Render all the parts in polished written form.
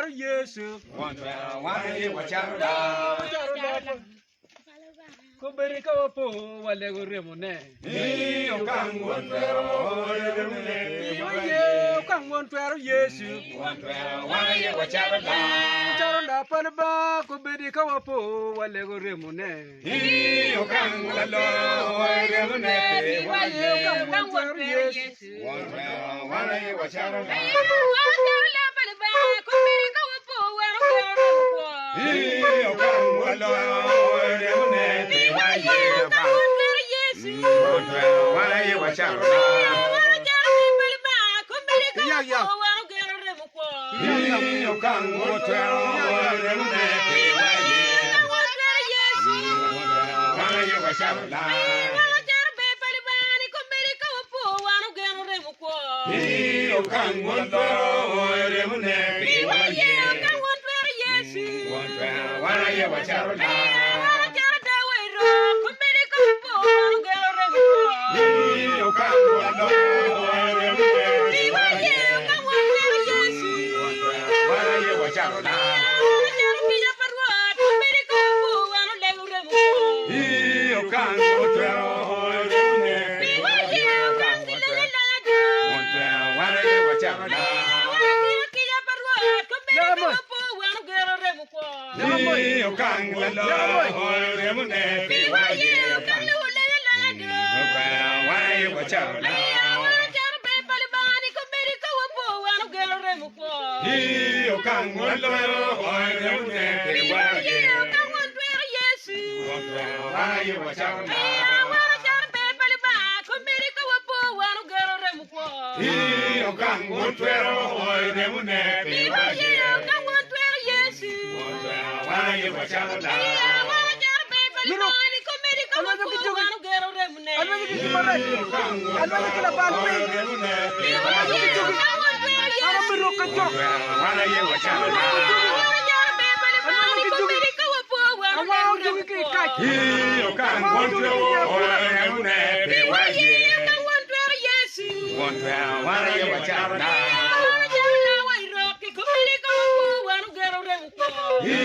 twero Yecu. Won twero wan aye wacalo laa. Kobedi ka wapo walego remone. Ni okang won twero remone. Oye okang won twero Yecu. Won twero wan aye wacalo laa. Wacalo laa pa Lubanga kobedi ka wapo walego remone. Ni okang lalo remone pe Oye okang won twero Yecu. Won twero wan aye wacalo laa. Ni okang lalo remone pe waye. Won twero wan aye wacalo laa. Ni okang won twero remone pe waye. Won twero wan aye wacalo laa. Ni okang won twero remone pe waye. Won twero wan aye wacalo laa. Ni okang won remone pe waye. Won twero wan aye wacalo laa. Ni okang won twero remone pe waye. Won twero wan aye wacalo laa. Ni okang lalo remone pe waye. Won twero wan aye wacalo laa. Ni okang won twero remone pe waye. Won twero wan aye wacalo laa. Ni okang won twero remone pe waye. Won twero wan aye wacalo laa. Alwenyo ki jogi. Alwenyo ki gin marac. Alwenyo ki labal piny. Alwenyo ki jogi. An amito ka jok. Wan aye wacalo laa. Alwenyo ki jogi. Awango jogi ki i kac. Ni okang won twero remone pe waye. Won twero wan aye wacalo laa. Ni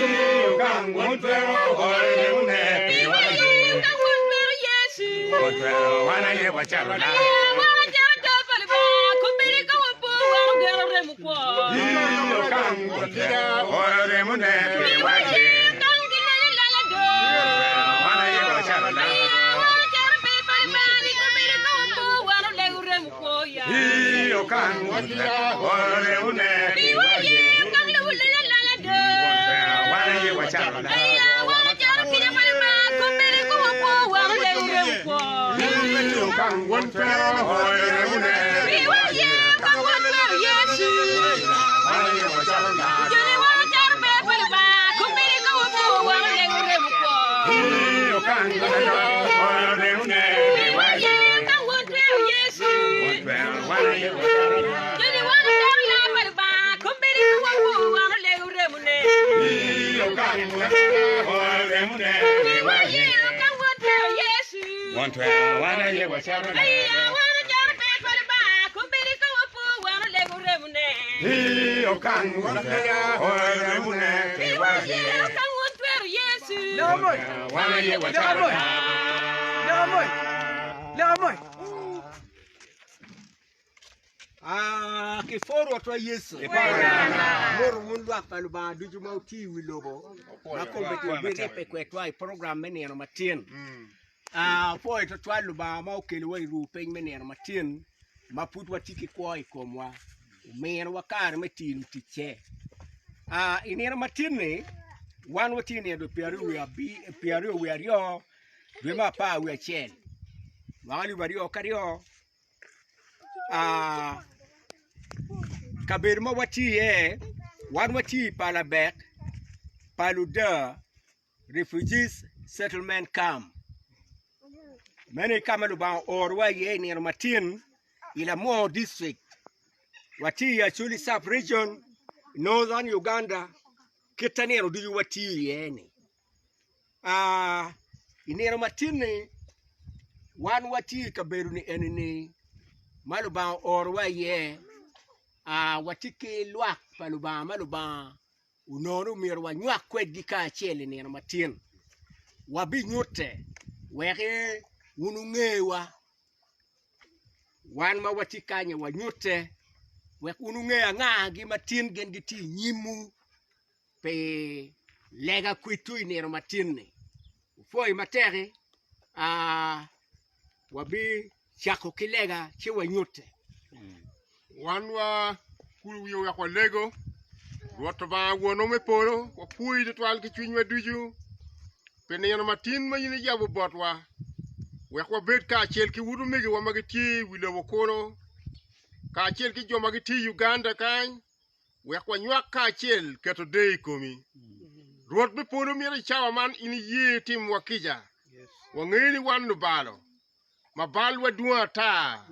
okang won twero remone pe waye. Won twero wan aye wacalo laa. Ni okang won twero remone pe waye. Won twero wan aye wacalo laa. Ni okang won twero remone pe waye. Won twero wan aye wacalo laa. Ni okang won twero remone pe waye. Wan aye wacalo laa. Ni okang won twero remone pe waye. Won twero wan aye wacalo laa. Ni okang won twero remone pe waye. Won twero wan aye wacalo laa. Ni okang won twero remone pe waye. Won twero wan aye wacalo laa. Ah, ki pwo Rwotwa Yecu. Mot wun lwak pa Lubanga ducu ma wutye i wi lobo ma kombeddi wubiribbe kwedwa i program me nino matin. Ah, apwoyo twatwal Lubanga ma okelowa i ruu piny me nino matin ma pud watye ki kwo i komwa, ominowa kare me tino ticce. Ah, i nino matin-ni, wan watye i nino dwe pyeraryo wiye aryo dwe me apar wiye acel mwaka alip aryo ki aryo Kabedo ma watye iye wan watye i Palabek pa Luda Refugees Settlement Camp meno aye ka ma Lubanga oorowa iye i nino matin i Lamwor District watye i Acholi Sub Region Northern Uganda kit ma nino ducu watye iye-ni. I nino matin-ni wan watye i kabedo-ni eni-ni ma Lubanga oorowa iye watye ki lwak pa Lubanga ma Lubanga. Onongo ni myero wanywak kwedgi kacel i nino matin. Wabinyute wek wun wungewa. Wan ma watye kany-nyi wanyute wek wun wunge angagi ma tin gin gitye i nyimwu pi lega kwedwu i nino matin-ni. Wupwoyo matek-ki, wabicako ki lega ci wanyute. Wan wakulo wiwa wek walego. Rwot Lubanga Wonwa me polo, wapwoyi twatwal ki cwinywa ducu pi nino matin ma in iyabo botwa wek wabed kacel ki utmegiwa ma gitye i wi lobo kunu kacel ki jo ma gitye i Uganda kany wek wanywak kacel keto deyo i komi. Rwot me polo myero i cawa man in iye itimwa kica. Wangeyo ni wan lubalo, ma balwa dwong ata.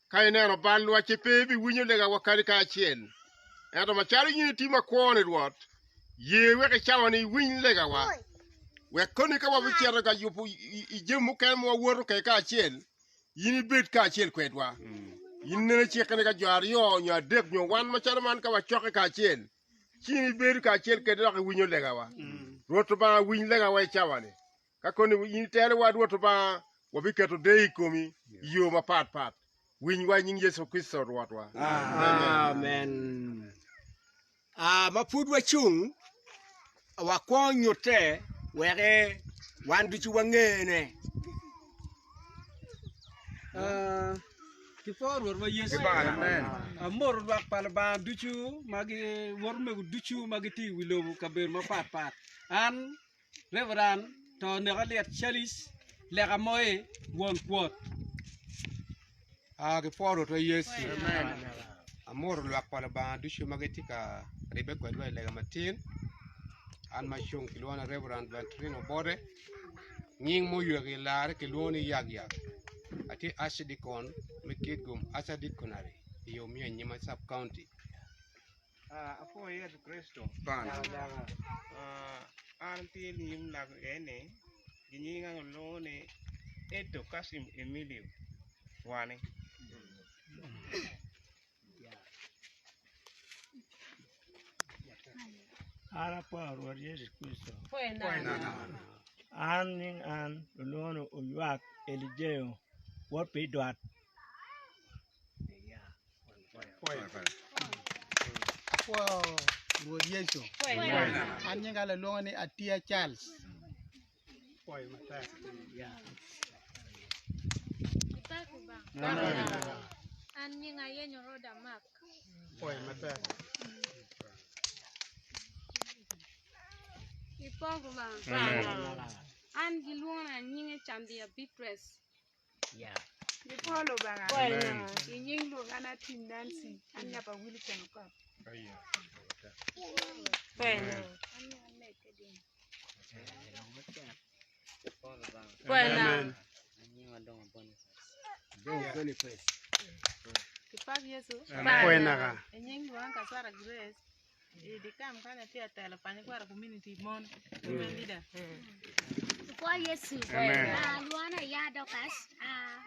Ka ineno balwa ci pe ibiwinyo legawa kadi ka acel. Ento macalo in itye makwo-ni Rwot, ye wek i cawa-ni iwiny legawa, wek koni ka wabicito ka yubo i jami mukene ma wawoto kwede kacel, in ibed kacel kwedwa. In nene cikke ni ka jo aryo nyo adek nyo wan macalo man ka wacokke kacel, ci in ibedo kacel kwede dok iwinyo legawa. Rwot Lubanga winy legawa i cawa-ni. Ka koni in itelowa, Rwot Lubanga, wabiketo deyo i komi i yo mapatpat. Winywa i nying Yecu Kricito Rwotwa. Amen. Ah, ma pud wacung, wakwongo nyutte wek wan ducu wangene. Ah, Kipwo Rwotwa Yecu. Amoto lwak pa Lubanga ducu ma giwoto mego ducu ma gitye i wi lobo kabedo mapatpat. An Reverend to neka lyet Charles leka moi won kwot. Ah, gipwo Rwotwa Yecu. Amoto lwak pa Lubanga ducu ma gitye ka ribbe kwedwa i lega matin. An ma cung kilwongo ni Reverend Ventrino Obote. Nying muywek i larre kilwongo ni Yak Yak. Atye Archdeacon me Kitgum Archdeaconry i yo me Anyima Sub County. Apwoyo Yecu Kricito. An atye i nyim lak eni ginyinga gilwongo ni Edo Kasim Emilio Wani. An apwoyo Rwot Yecu Kricito. An nying an olwongo ni Oywak Elijeo wod pa Idwat. Apwoyo Rwot Yecu. An nyinga lalwongo ni Atia Charles. An nyinga Ayenyo Rhoda Mark. An gilwonga nyinge Cambia Beatrice. Gipwo Lubanga i nying lwonga Atim Nancy an nya pa Wilson Okot. Kipak Yecu. I nying lwonga Kasara Grace. I dye kam kany atye ka telo panyo kwara community mon women leader. Kwo Yecu. Lwona ya Dorcas,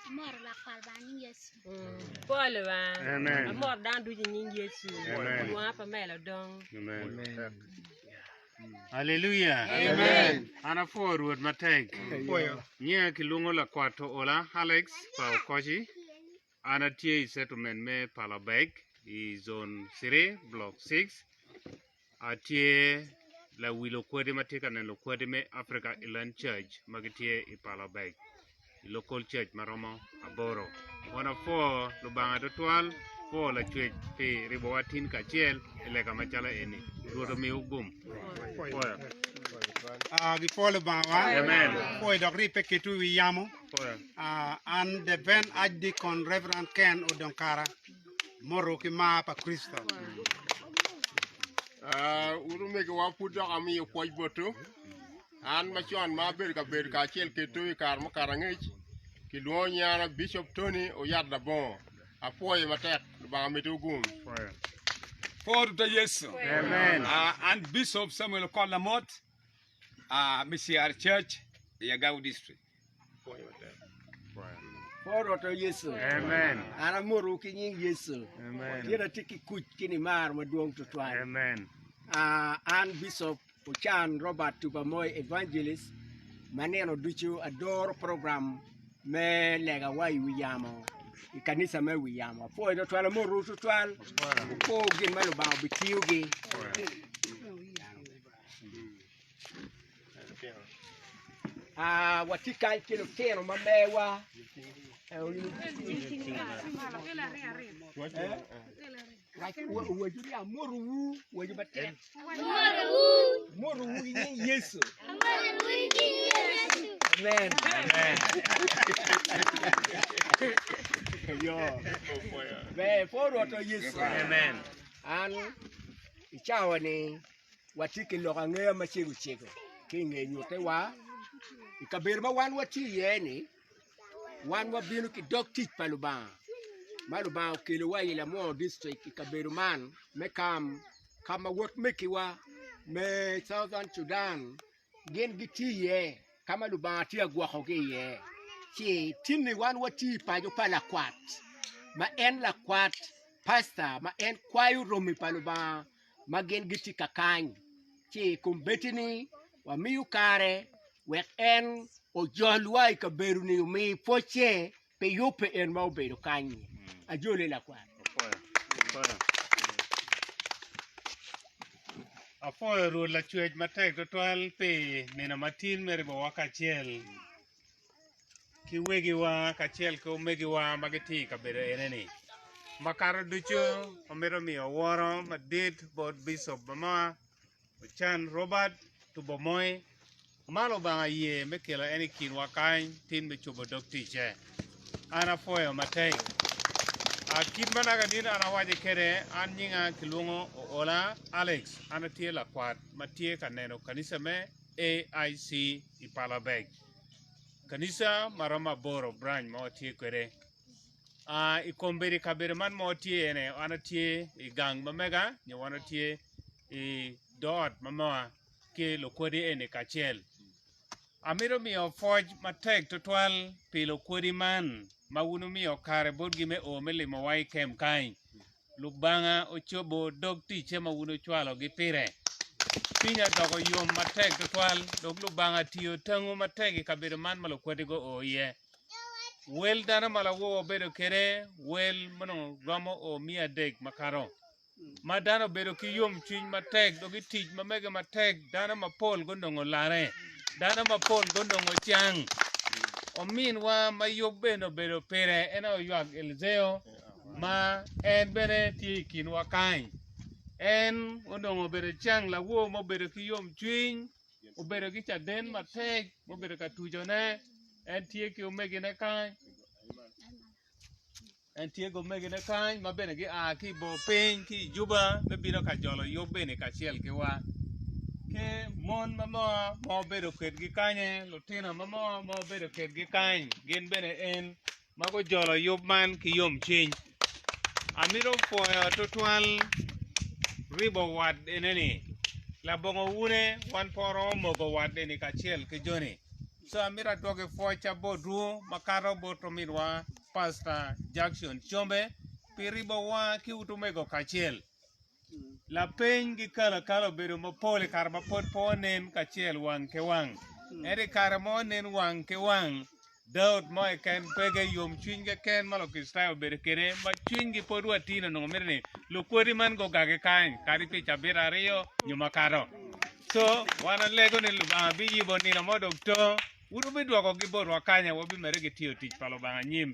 amoro lwak pa Lubanga nying Yecu. Kwo Lubanga. Amoro dano ducu i nying Yecu. Lwonga Pamela Odong. Aleluya! An apwoyo Rwot matek. Nyinga kilwongo Lakwat Oola Alex pa Okoci. An atye i settlement me Palabek i zone 3 block 6. Atye lawil okwedi ma tye ka neno okwedi me Africa Inland Church ma gitye i Palabek i local church ma romo aboro. Wan apwo Lubanga tutwal, pwo Lacwec pi ribowa tin kacel i lega macalo eni. Rwot omiwu gum. Pwoyo. Ah, gipwo Lubanga wa. Amen. Pwoyo dok ribbe ketwu i wi yamo. An the Ven Archdeacon Reverend Ken Odongkara, moto ki mar pa Kricito. Wun omegiwa pud dok amiyo pwoc botwu. An macon ma abedo ka bedo kacel kedwu i kare mukato angec, kilwongo nyana Bishop Tony Oyat Labongo. Apwoyo matek, Lubanga omeddiwu gum. Pwod ta Yecu. Amen. An Bishop Samuel Okot Lamot, me CR Church i Agago District. Pwod Rwotwa Yecu. Amen. An amotowu ki nying Yecu. Amen. Tyen atye ki kuc ki nimar madwong tutwal. Amen. An Bishop Ocan Robert Tubamoy Evangelist ma nino ducu adoro program me lega wa i wi yamo i kanisa me wi yamo. Apwoyo twatwal amotowu twatwal wupo gin ma Lubanga obitiyogi. Ah, watye kany ki lutino ma mewa. Waco ni amotowu, waco matek. Amotowu i nying Yecu. Amen. Yo. Ber, pwo Rwotwa Yecu. Amen. An i cawa ni watye ki lok angeya macego cego ki i nge nyutte-wa i kabedo ma wan watye iye-ni, wan wabino ki dog tic pa Lubanga ma Lubanga okelowa i Lamwor District i kabedo man me kam ka ma wot megiwa me Southern Sudan gin gitye iye ka ma Lubanga tye ka gwokogi iye. Ci tinni wan watye i paco pa lakwat ma en lakwat pasta ma en kwayo romi pa Lubanga ma gin gitye ka kany, ci i kombeddi-ni wamiyo kare wek en ojolwa i kabedo-ni omi pwocce pi yubbe en ma obedo kany-nyi. Ajoli lakwat. Apwoyo Rwot Lacwec matek twatwal pi nino matin me ribowa kacel. ki wegiwa kacel ki omegiwa ma gitye i kabedo ene-ni. Makato ducu, wamito miyo woro madit bot Bicop ma Ocan Robert Tubomoy ma Lubanga ye me kelo en i kinwa kany tin me cobo dog ticce. An apwoyo matek. Kit ma naka nino an awaco kwede, an nyinga kilwongo Oola Alex, an atye lakwat ma tye ka neno kanisa me AIC i Palabek. Kanisa ma romo aboro branch ma watye kwede. Ah, i kombeddi i kabedo man ma watye iye-ni, an atye i gang ma mega nyo wan watye i doo ot ma mewa ki lukwodi eni kacel. Amito miyo pwoc matek tutwal pi lukwodi man ma wun wumiyo kare botgi me o me limowa i kem kany. Lubanga ocobo dog ticce ma wun wucwalogi pire. Cwinya doko yom matek twatwal, dok Lubanga tiyo tango matek i kabedo man ma lukwatti guo iye. Wel dano ma lawor wabedo kwede, wel ma onongo romo o 300 makato. Ma dano obedo ki yomcwiny matek dok i tic ma mege matek, dano mapol gunongo larre, dano mapol gunongo cang. Ominwa ma yub bene obedo pire, en aye oywak Eliceo. ma en bene tye i kinwa kany. En onongo obedo cang lawor ma obedo ki yomcwiny, obedo ki caden matek ma obedo ka tucone. En tye ki omegine kany, en tye ki omegine kany ma bene gia ki i bor piny ki i Juba me bino ka jolo yub eni kacel ki wa. Ki mon ma mo ma obedo kwedgi kany, lutino ma mo ma obedo kwedgi kany, gin bene en ma gujolo yub man ki yomcwiny. Amito pwoyo tutwal ribo wat ene-ni. Labongo wune, wan pe waromo moko wat eni kacel ki joni. Co amito adwoki pwocca botwu makato bot ominwa Pasta Jackson Chombe pi ribowa ki utmego kacel. Lapeny gi kalo akala obedo mapol i kare ma pwod pe wanen kacel wang ki wang. Ento i kare ma wanen wang ki wang, Daud mo keken peke, yomcwiny keken ma Lukricitayo obedo kwede ma cwinygi pwod wa tin onongo mito ni lukwodi man gugagi kany kadi pi cabit aryo nyo makato. Co wan walego ni Lubanga biyibo nino mo dong to, wun wubidwokogi botwa kanya wabimedde ki tiyo tic pa Lubanga anyim.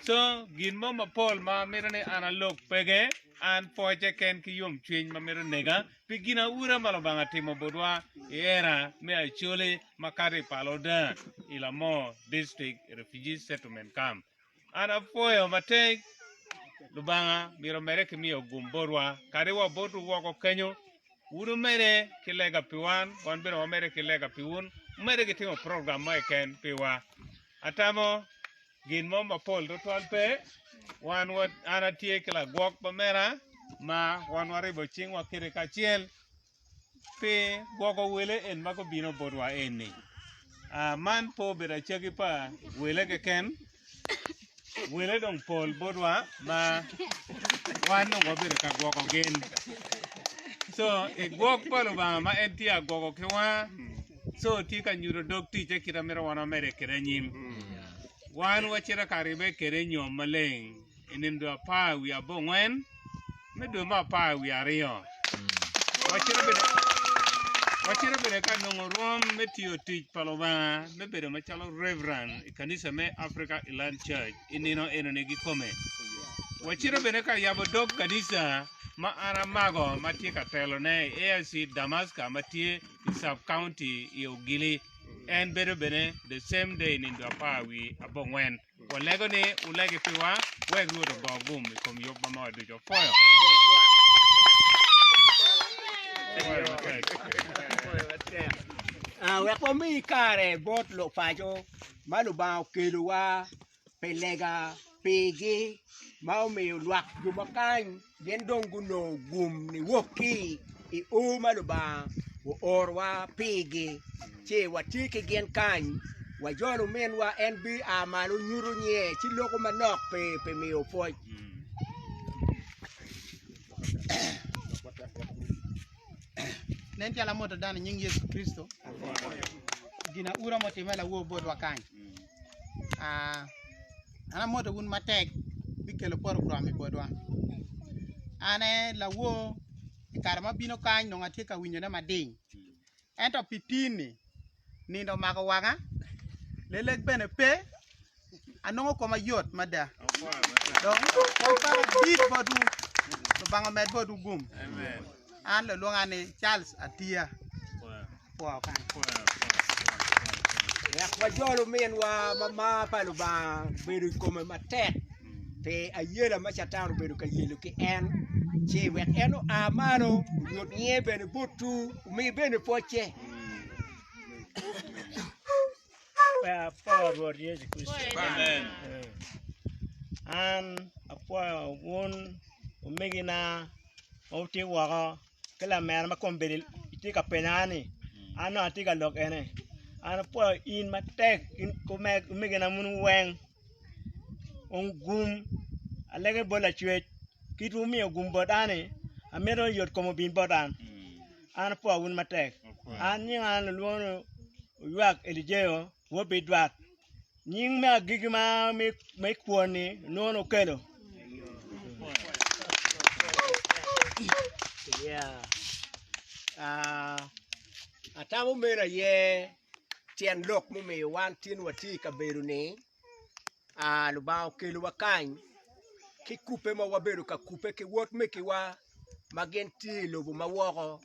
Co, gin mo mapol ma amito ni an alok peke, an pwoc keken ki yomcwiny ma mito nega pi ginaura ma Lubanga timo botwa i era me Acholi makato i Paloda i Lamor District Refugee Settlement Camp. An apwoyo matek Lubanga myero omedde ki miyo gum botwa kadi wa botwu woko kenyo. Wun wumedde ki lega pi wan, wan bene wamedde ki lega pi wun, wumedde ki timo program mo keken piwa. Atamo gin mo mapol tutwal pe. Wan wa, an atye ki lagwok pa mera ma wan waribo cingwa kwede kacel pi gwoko wele en ma gubino botwa eni. Ah, man pe obedo acaki pa wele keken, wele dong pol botwa ma wan dong wabedo ka gwoko gin. So i gwok pa Lubanga ma en tye agwoko ki wa, so tye ka nyuto dog ticce kit ma mito wan wamede kwede anyim. Wan wacito ka ribbe kwede i nyom maleng i nino dwe apar wiye abongwen me dwe me apar wiye aryo. Wacito bene wacito bene ka nongo rwom me tiyo tic pa Lubanga me bedo macalo Reverend i kanisa me Africa Inland Church i nino enoni kikome. Wacito bene ka yabo dog kanisa ma an amako ma tye ka telone i AIC Damaska ma tye i sub county i Ogili. En bedo bene the same day nindo apar wi abongwen. Walego ni wulegi piwa wek Rwot ogo gum i kom yub ma mewa ducu. Apwoyo. Apwoyo matek. Ah, wek wami kare bot lupaco ma Lubanga okelowa pi lega pigi ma omiyo lwak jo ma kany gin dong gunongo gum niwok ki i o ma Lubanga oorowa pigi. Ci watye ki gin kany, wajolo ominwa en bia malo nyuto nyiye ci loko manok pi miyo pwoc. Nen calo amoto dano i nying Yecu Kricito. Ginaura mutime lawor botwa kany. Ah, an amoto wun matek me kelo program i botwa. An aye lawor i kare ma abino kany nongo atye ka winyone mading. Ento pi tin-ni, nindo omako wanga, lelek bene pe, anongo koma yot mada. Dong pwoc para dit botwu, Lubanga omed botwu gum. An lulwonga ni Charles Atiya. Pwo kany. Wek wajol ominwa ma mar pa Lubanga bedo i kome matek pi ayela ma Catan obedo ka yelo ki en, ci wek en oa malo onyut nyinge bene botwu, omi bene pwocce. Apwoyo Rwot Yecu Kricito. An apwoyo wun omegina ma wutye woko ki lamera ma kombeddi itye ka penya ni an dong atye ka lok ene an apwoyo in matek in ki omegina wun weng gum alege bot lacwec kit ma wumiyo gum bot an-ni amito ni yot kom obin bot an an apwoyo wun matek an nyinga lulwongo ni Oywak Elijeo wod pa Idwat nying me agikki ma me kwon-ni onongo ni okelo. Atamo meno aye tyen lok mumiyo wan tin watye i kabedo-ni, Lubanga okelowa kany ki kubbe ma wabedo ka kubbe ki wot megiwa ma gin tye i lobo ma woko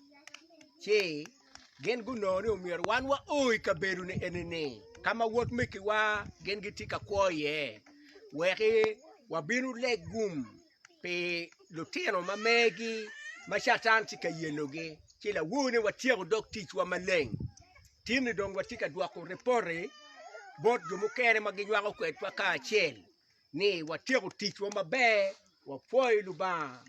ci gin gunongo ni omyero wan wao i kabedo-ni eni-ni ka ma wot megiwa gin gitye ka kwo iye wek wabin oleg gum pi lutino ma megi ma Catan tye ka yelogi ci lawor-ni watyeko dog ticwa maleng. Tin-ni dong watye ka dwoko ripot-ti bot jo mukene ma ginywako kwedwa kacel ni watyeko ticwa maber, wapwoyo Lubanga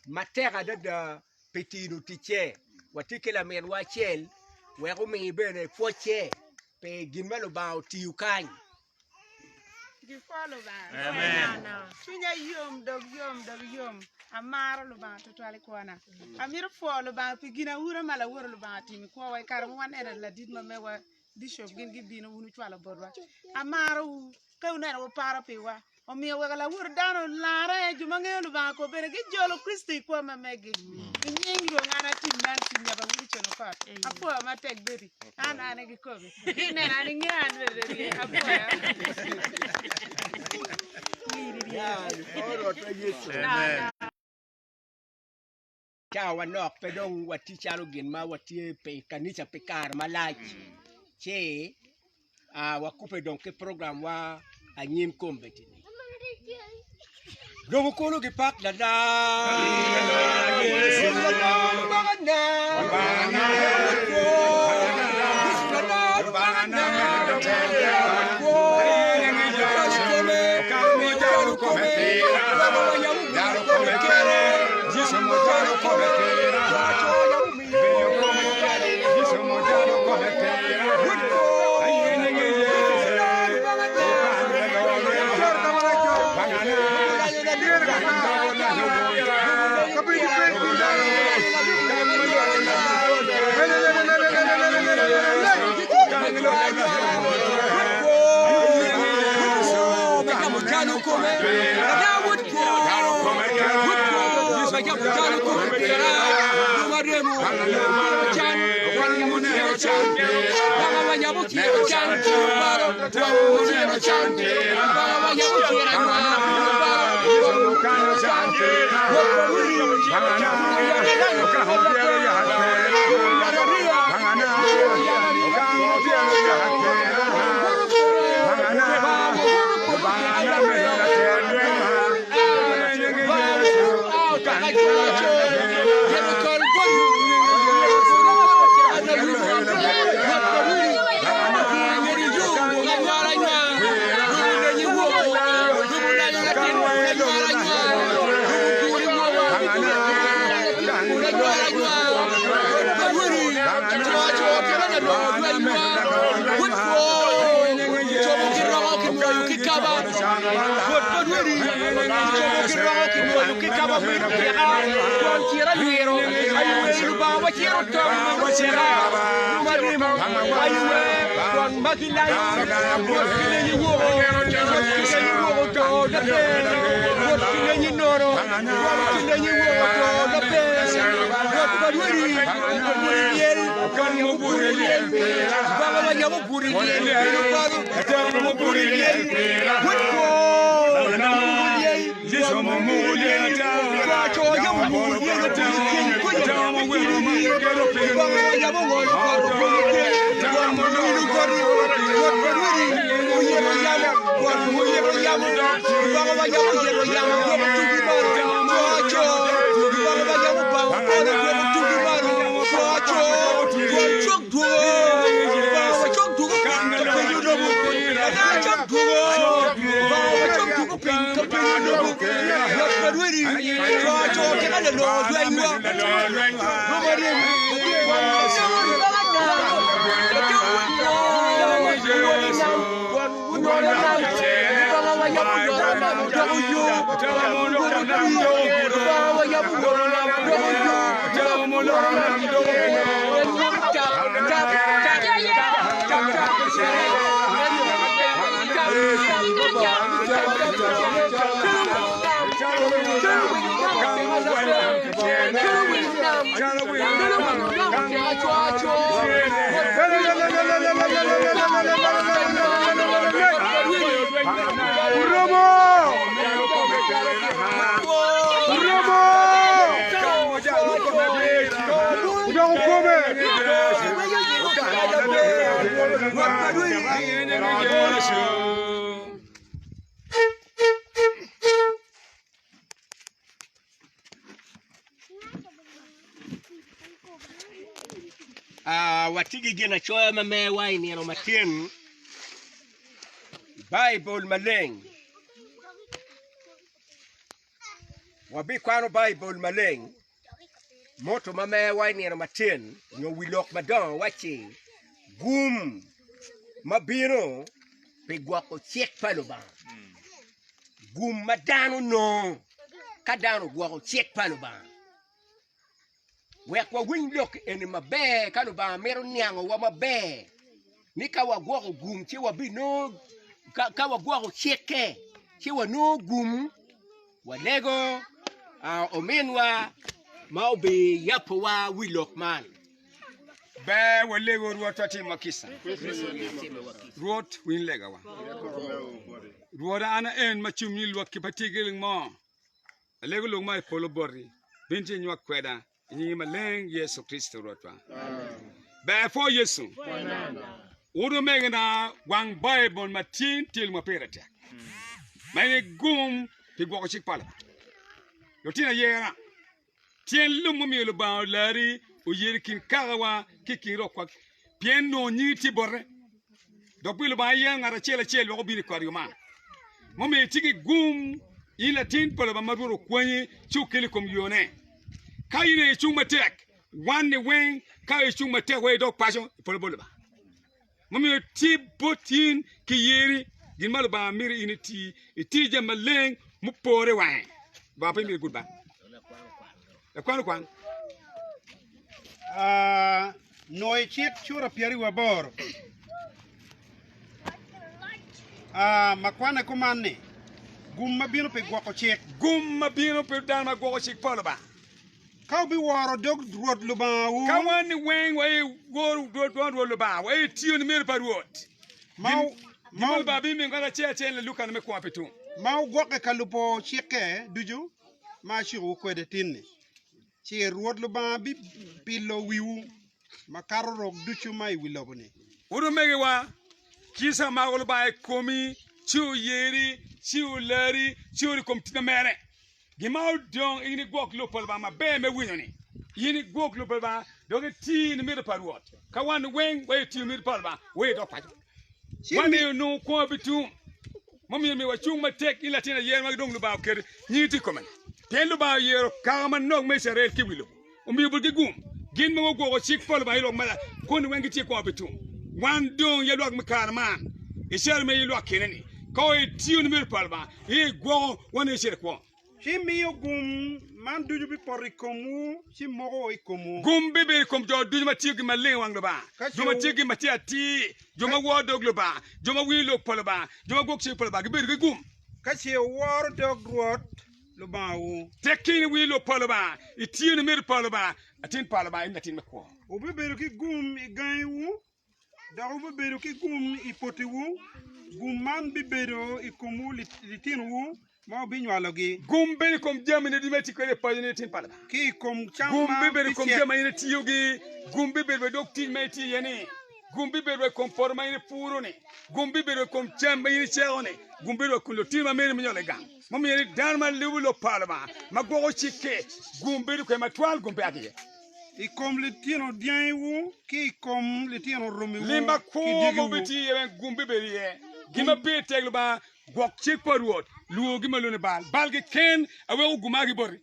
matek adada pi tino ticce. Watye ki laminwa acel wek omi bene pwocce pi gin ma Lubanga otiyo kany. Gipwo Lubanga. Cwinya yom dok yom dok yom. Amaro Lubanga tutwal i kwona. Amito pwo Lubanga pi ginaura ma laworo Lubanga otimo i kwowa i kare ma waneno ladit ma mewa Bishop gin gibino wun wucwalo botwa. Amarowu ka wuneno wuparo piwa. Omiyo weko laworo dano olarre, jo ma ngeyo Lubanga ko bene gijolo Kricito i kwo ma megi. I nying Rwot an atim Nancy Nyaba Wilson Okot. Apwoyo matek Betty. An an aye kikomi. Ki ineno an ingeyo an bene rye. Apwoyo. Cawa manok pe dong watye calo gin ma watye pi kanica pi kare malac ci wakubbe dong ki programwa anyim kombeddi-ni. Lobo kulu gipak lalar Yecu lalar Lubangana Yecu lalar Lubangana Watye ki ginacoya ma mewa i nino matin, Baibul maleng. Wabikwano Baibul maleng, moto ma mewa i nino matin nyo wi lok madongo wacci gum ma bino pi gwoko cik pa Lubanga. Gum ma dano nongo ka dano ogwoko cik pa Lubanga. Wek wawiny lok eni maber ka Lubanga mito niangowa maber ni ka wagwoko gum ci wabinongo ka wagwoko cikke ci wanongo gum walego ominwa ma obiyabowa wi lok man. Ber walego Rwotwa timwa kica. Rwot winy legawa. Rwot an a en ma cwiny lwakki pe tye ki ling mo. Alego lok ma i polo boti, bin ci inywak kweda i nyingi maleng Yecu Kricito Rwotwa. Ber pwo Yecu. Wun omegina, wang Baibul ma tye tye ma pire tek, ma en aye gum pi gwoko cik pa Lubanga. Lutino ayera, Tyen lok mumiyo Lubanga olari oyeri i kin kakawa ki i kin rokwa, pien nongo nyingi tye bote, dok pi Lubanga yero ngat acel acel wek obin i kor yo man. Mumiyo itye ki gum, in latin pa Lubanga ma Rwot okwanyi ci okeli i kom yone. Ka in aye icung matek, wan-ni weng ka icung matek wek idok paco i polo bot Lubanga. Mumiyo tye bot in ki yeri gin ma Lubanga mito in iti, iti jami maleng mupore wange. Lubanga pe mito gud ba. Lakwan okwan. Ah, Nwoyo cik cura 28 Ah, ma kwane kuman ni, Gum ma bino pi gwoko cik. Gum ma bino pi dano ma gwoko cik pa Lubanga. Ka wubiworo dog Rwot Lubangawu. Ka wan niweng waye woro dog Rwot Lubanga, waye tiyo ni myero pa Rwot. Ma Gin ma Lubanga bimiyo ngat acel acel lalukana me kwo pi tum. Ma wugwokke ka lubo cikke ducu ma acikowu kwede tin-ni, ci Rwot Lubanga bipilo wiwu makato rok ducu ma i wi lobo-ni. Wun omegiwa, kica mako Lubanga i komi, ci oyeri, ci olari, ci ori i kom tic ma mere. Gin ma odong in igwok lok pa Lubanga maber me winyo-ni. In igwok lok pa Lubanga dok iti ni miti pa Rwot. Ka wan weng wa itiyo miti pa Lubanga, wa idok paco. Wan aye onongo kwo pi tum, mumiyo myero wacung matek in latin ayer ma dong Lubanga oketo nyingi tye i kome-ni. Pien Lubanga oyero kaka manok me Icrael ki i wi lobo, omiyo botgi gum. Gin ma gugwoko cik pa Lubanga i lwak malac, koni weng gitye kwo pi tum. Wan dong ya lwak me kare man, icalo ma i lwak kene-ni, ka itiyo ni miti pa Lubanga, Igwoko wan aye cito i kwo. Ci miyo gum man ducu bipoto i komwu, ci moko i komwu. Gum bibedo i kom jo ducu ma tiyo gin maleng i wang Lubanga, jo ma tiyo gin ma tye atir, jo ma woro dog Lubanga, jo ma winyo lok pa Lubanga, jo ma gwoko cik pa Lubanga gibedo ki gum. Ka ce wuworo dog Rwot Lubangawu. Tek in iwinyo lok pa Lubanga, itiyo ni miti pa Lubanga, latin pa Lubanga, in latin me kwo. Wubibedo ki gum i gangiwu. Dok wubibedo ki gum i potiwu, gum man bibedo i komwu litinowu ma wubinywalogi. Gum bedo i kom jamini ducu ma itye kwede i paconi i tim pa Lubanga. Ki i kom cam Gum ma bibedo i kom bicek. jami ma in itiyogi. Gum bibedo wa i dog tic ma itye iye-ni. Gum bibedo wa i kom poto ma in ipuro-ni. Gum bibedo wa i kom cam ma in iceko-ni. Gum bibedo wa i kom lutino ma meri ma inywalo i gang. Mumiyo ni dano ma lubo lok pa Lubanga, ma gwoko cikke, gum bedo kwede matwal, gum pe a ki iye. I kom litino dyangiwu ki i kom litino romiwu Lim makwo ki ma dyegiwu. wubitiyo iye weng gum bibedo iye. Gin ma pire tek Lubanga, gwok cik pa Rwot, lwor gin ma lwongo ni bal. Bal keken aye weko gum a ki boti.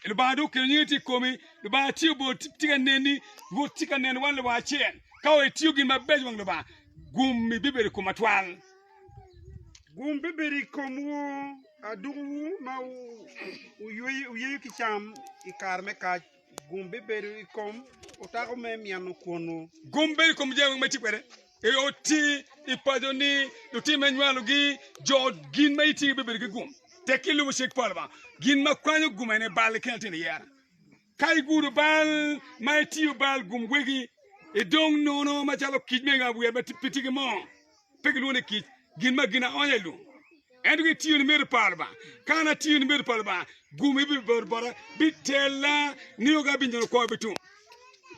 Lubanga dong okelo nyinge tye i komi, Lubanga tye boti, tye ka neni, Rwot tye ka neno wan Lubanga acel. Ka wa itiyo gin mabeco wang Lubanga, gum-mi bibedo i kom matwal. Gum bibedo i komwu adukuwu ma wuyeyo ki cam i kare me kac. Gum bibedo i kom otako me myeno kwonwu. Gum bedo i kom jami ma itye kwede i oti, i paconi, lutino ma inywalogi, jo gin ma itye bibedo ki gum. Tek ki ilubo cik pa Lubanga, gin ma kwanyo gum ene bal keken latin iyera. Ka igudo bal ma itiyo bal gum wegi, idong nono macalo kic me ngabo yat ma pe tye ki moo. Pe gilwongo ni kic, gin ma ginaonya i lum. Ento gitiyo ni myero pa Lubanga. Ka an atiyo ni myero pa Lubanga, gum bibedo bota, bitela nio ka abinyono kwo bitum.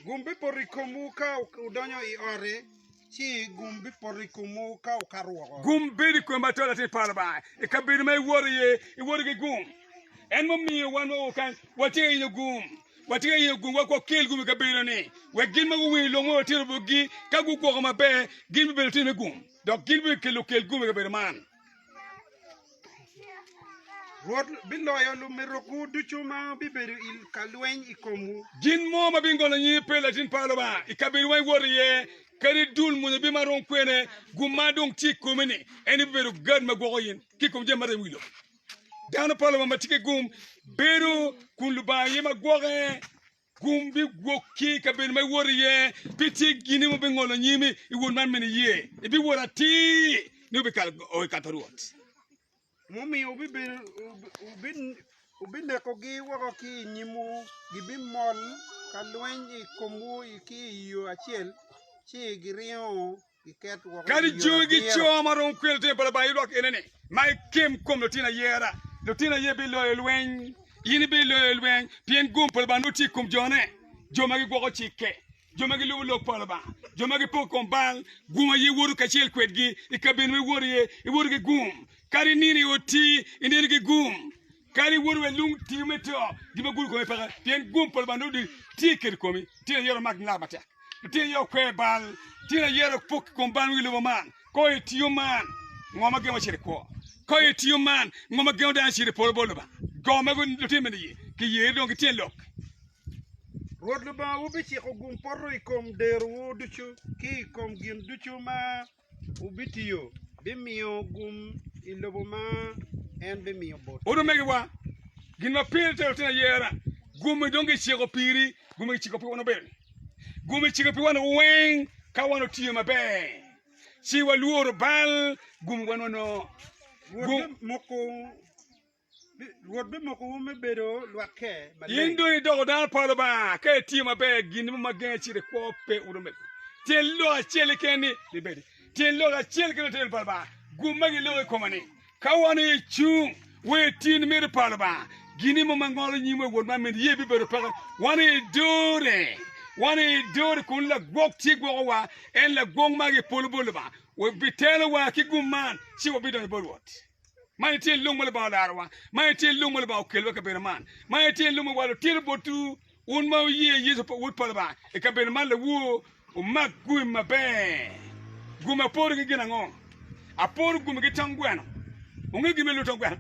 Gum bipoto i komwu ka wudonyo i ot-ti, ci gum bipoto i komwu ka wukato woko. Gum bedo i kom atol latin pa Lubanga i kabedo ma iwoto iye, iwoto ki gum. En mumiyo wan wao kany, watye ka yenyo gum. Watye ka yenyo gum wek wakel gum i kabedo-ni, wek gin ma guwinyo lok ma watito botgi, ka gugwoko maber, gin bibedo lutino me gum, dok gin bikelo kel gum i kabedo man. Rwot biloyo lumerokwu ducu ma bibedo i ka lweny i komwu. Gin mo ma bingolo nyingi pe latin pa Lubanga i kabedo ma iwoto iye, kadi dul mwonyo bino ma rom kwene, gum ma dong tye i komi-ni, en bibedo gad ma gwoko in ki i kom jami maraco i wi lobo. Dano pa Lubanga ma tye ki gum bedo kun Lubanga aye ma gwoke. Gum bigwoki i kabedo ma iwoto iye, pe tye gin mo bingolo nyimi i wot man meno iye. Ibiwoto atir nio bikalo o i kat pa Rwot. Mumiyo wubinekogi woko ki i nyimwu, gibimol ka lweny i komwu ki i yo acel, ci giringo Kadi jogi gico ma rom kwede lutino pa Lubanga ilwak ene-ni, ma ikem kom lutino ayera, lutino aye biloyo lweny, in ibiloyo lweny, pien gum pa Lubanga nongo tye i kom jone, jo ma gigwoko cikke, jo ma gilubo lok pa Lubanga, jo ma gipo i kom bal, gum aye woto kacel kwedgi i kabedo ma iwoto iye, iwoto ki gum, kadi inino i oti, inino ki gum, kadi iwoto wa i lung tim me to, gin ma gudo komi peke, pien gum pa Lubanga nongo tye kede komi, tyen aye omak nilak matek. Litino aye okwer bal, litino aye opok i kom bal wi lobo man. Ka itiyo man, ngo ma gengo cito i kwo? Ka itiyo man, ngo ma gengo dano cito i polo bot Lubanga? Go ma lutino me niye giye dong gityen lok. Rwot Lubangawu biciko gum poto i kom derowu ducu ki i kom gin ducu ma wubitiyo, bimiyo gum i lobo ma en bimiyo botwu. Utmegiwa, gin ma pire tek lutino ayera, gum dong giciko piri, gum giciko pi wan obedo-ni. Gum iciko pi wan weng ka wan otiyo maber, ci walworo bal, gum wan wanongo. Rwot bimoko. Rwot bimokowu me bedo lwakke maleng. In dong idoko dano pa Lubanga ka itiyo maber gin mo ma genge cito i kwo pe utmego. Tyen lok acel keken ni libedi. Tyen lok acel keken litino pa Lubanga gum ma giloko i koma ni ka wan icung wa itin miti pa Lubanga gini mo ma ngolo nyimwa i wot man mini ye bibedo peke. Wan idore wan idore kun lagwok tye gwokowa en lagwok ma ki polo bot Lubanga wabitelowa ki gum man ci wabidonyo bot Rwot. Man aye tyen lung ma Lubanga olarowa, man aye tyen lung ma Lubanga okelowa i kabedo man, man aye tyen lung ma walo tito botwu, wun ma wuye Yecu Wod pa Lubanga i kabedo man lawor, wumak gum maber. Gum aporo ki gin ango? Aporo gum ki tong gweno. Wungeyo gin me luto tong gweno?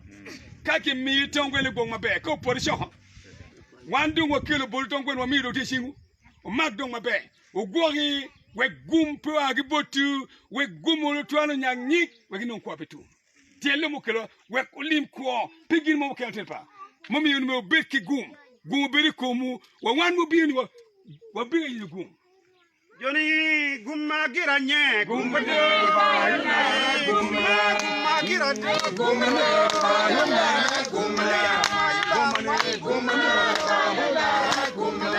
Ka kimiyi tong gweno igwok maber, ka opoto icoko. Wan dong wakelo botwu tong gweno wamiyo dong tye i cingwu. Wumak dong maber, wugwoki wek gum pe oa ki botwu, wek gum olo twal onyak nyig, wek inong kwo pi tum. Tyen lok mukelo wek olim kwo, pe gin mo mukene tyen pa mumiyo myero wubed ki gum, gum obed i komwu, wa wan wubino ni wabino yenyo gum. Joni gum ma gira nye gum ma gum ma gum ma gira gum ma gum ma gum ma gum ma gum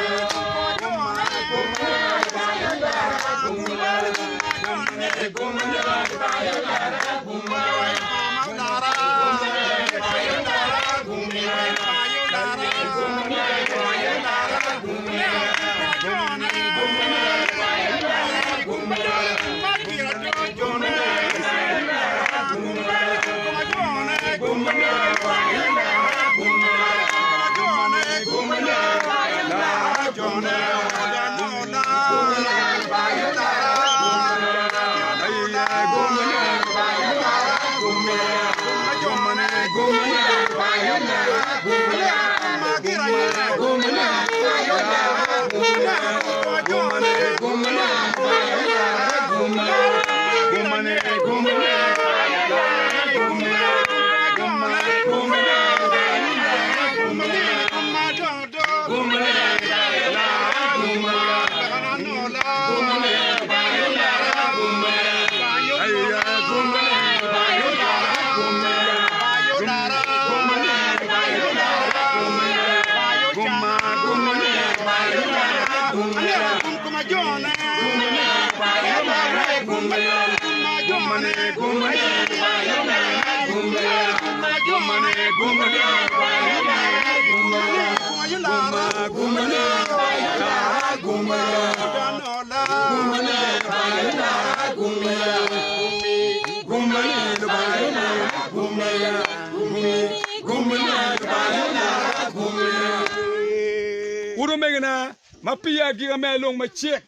Wun omegina, ma peya agika me along macek,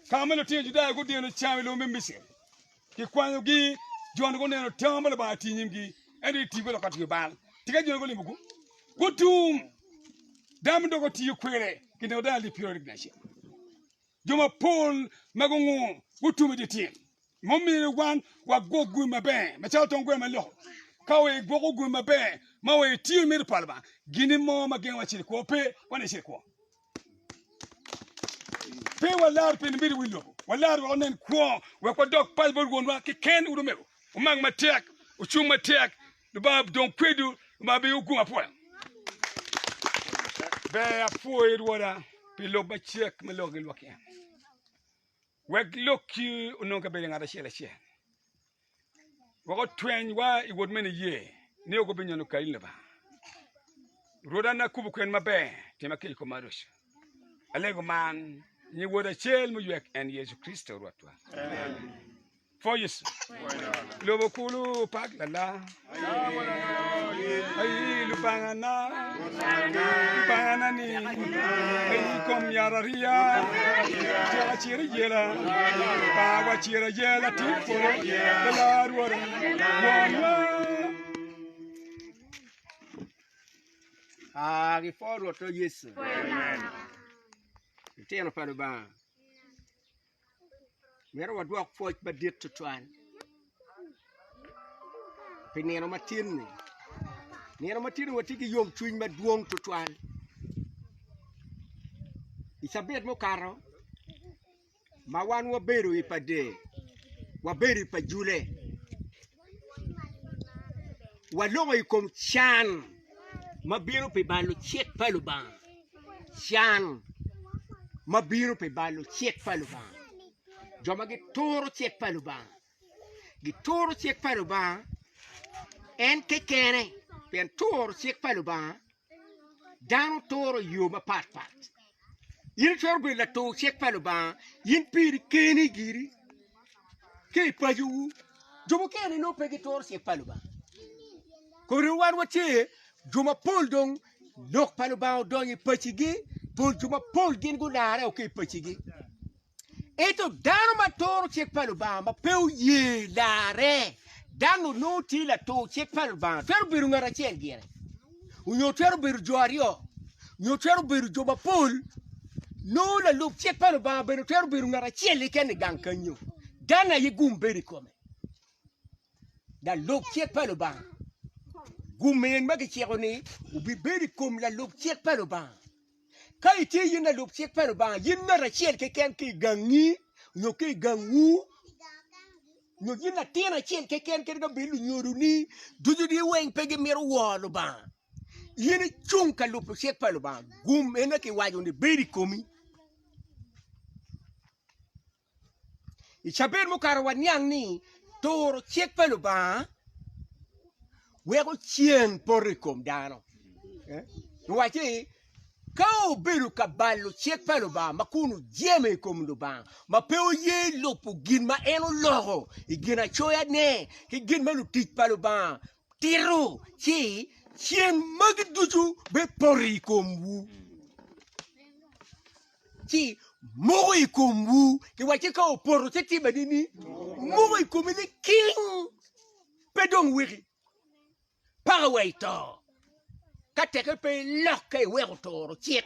ka ma lutino Judaya gudino cam i lobo me Miciri, Kikwanyogi, jo-ni guneno tango ma Lubanga tiyo i nyimgi, ento gitiyo dok ka tiyo bal. Tika jo-ni gulimo gum? Gutum! Dano dok otiyo kwede, kineko dano alip 31. Jo mapol ma gungur gutum i dye tim. Mumiyo wan wagwok gum maber macalo tong gweno ma loko. Ka wegwoko gum maber ma wetiyo miti pa Lubanga, gin mo ma gengowa cito i kwo pe, wan aye cito i kwo. Pe walar pi nimido wi lobo, walar wek onen kwo, wek wadok paco bot Wonwa keken. Utmego, wumak matek, wucung matek, Lubanga dong kwedwu, Lubanga biwu gum apwoya. Ber apwoyi Rwoda pi lok macek me lok ki lwakki en. Wek lokki onong kabedo i ngat acel acel. Wek otweny wa i wot me niye ni ok obinyono kali Lubanga. Rwot an akubo kwen maber, tima kica i kom maroco. Alego man nyi wod acel muywek en Yecu Kricito Rwotwa. Pwo Yecu. Lobo kulu pak lala. Ai Lubanga na, Lubanga na ni, ai kom yat ariya, tyeka ciro iyela, Lubanga wa ciro ayela tye i polo, lala Rwota, Wonwa. Ah, gipwo Rwotwa Yecu. Litino pa Lubanga. Myero wadwok pwoc madit tutwal pi nino matin-ni. Nino matin-ni watye ki yomcwiny madwong tutwal. I cabit mukato ma wan wabedo i pa der, wabedo i pa jule, waloko i kom can. ma bino pi balo cik pa Lubanga, can ma bino pi balo cik pa Lubanga, jo ma gituro cik pa Lubanga, gituro cik pa Lubanga en kekene, pien turo cik pa Lubanga dano turo i yo mapat pat. In itwero bedo latur cik pa Lubanga in piri keni giri ki i pacowu. Jo mukene nongo pe gituro cik pa Lubanga. Kodi wan watye jo mapol dong lok pa Lubanga odonyo i pacigi, pol jo mapol gin gulareo ki i pacigi. Ento dano ma turo cik pa Lubanga ma pe oye larre, dano nongo tye latur cik pa Lubanga. Twero bedo ngat acel gire, onyo twero bedo jo aryo, nyo twero bedo jo mapol. Nongo lalub cik pa Lubanga bene twero bedo ngat acel keken i gang kenyo. Dano aye gum bedo i kome. Lalub cik pa Lubanga. Gum en ma kiciko-ni obibedo i kom lalub cik pa Lubanga. Ka itye in lalub cik pa Lubanga, in ngat acel keken ki i gangi nyo ki i gangwu, nyo in latin acel keken kadi ka bed lunyodoni ducu weng pe gimito woro Lubanga, in icung ka lubo cik pa Lubanga, gum ene kiwaco ni bedo i komi. I cabit mukato waniang ni turo cik pa Lubanga weko cen poto i kom dano. Owacci ka wubedo ka balo cik pa Lubanga ma kun wujemo i kom Lubanga ma pe wuye lubo gin ma en oloko i ginacoyane ki gin ma lutic pa Lubanga tito, ci cen magi ducu bipoto i komwu. ci moko i komwu. Kiwacci ka opoto ci timme nini? Moko i komi liking, pe dong weki paka wa i to. Ka teke pe ilokke iweko turo cik,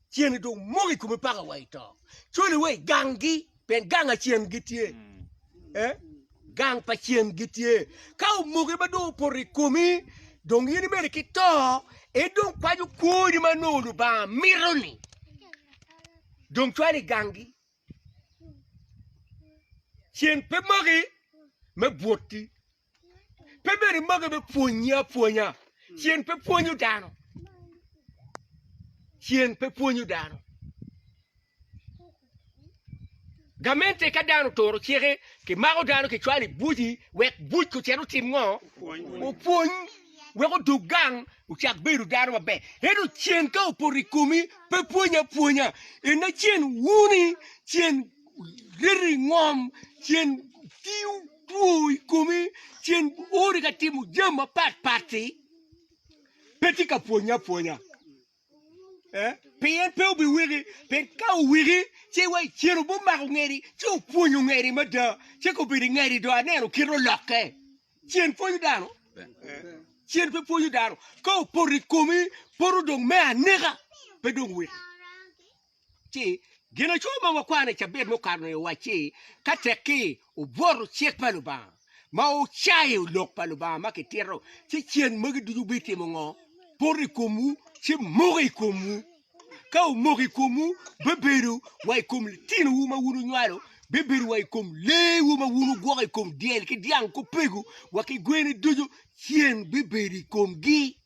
cen dong moko i komi paka wa i to. Cwali wa i ganggi, pien gang acen gitye. Eh? Gang pa cen gitye. Ka omoki ma dong opoto i komi, dong in imede ki to, en dong kwaco kwoni ma nongo Lubanga mito-ni, dong cwalo i ganggi. Cen pe maki me bwoti, pe bene maki me pwonyi apwonya. Cen pe pwonyo dano. Cen pe pwonyo dano. Gamente ka dano oturo cike, kimako dano kicwalo i buci wek buc ocit otim ngo? Opwony wek odug gang ocak bedo dano maber. Ento cen ka opoto i komi pe pwonyi apwonya. Ena cen wuni, cen reti i ngom, cen tiyo two i komi, cen ori ka timo jami mapat pat-ti pe tye ka pwonyi apwonya. Pien pe obiweki, pien ka oweki, ci wa i cen obimako ngedi, ci opwonyo ngedi mada, ci kobedo i ngedi dong aneno kite olokke. Cen pwonyo dano? Cen pe pwonyo dano. Ka opoto i komi, poto dong me aneka, pe dong weki. Ci ginacoya ma wakwano i cabit mukato-ni owacci, Ka tekki wubwoto cik pa Lubanga, ma wucayo lok pa Lubanga ma kitito, ci cen magi ducu bitimo ngo? Poto i komwu, ci moko i komwu. Ka omoko i komwu, bibedo wa i kom litinowu ma wun wunywalo, bibedo wa i kom leewu ma wun wugwoko i kom dyel ki dyang ki opego wa ki gweni ducu, cen bibedo i komgi.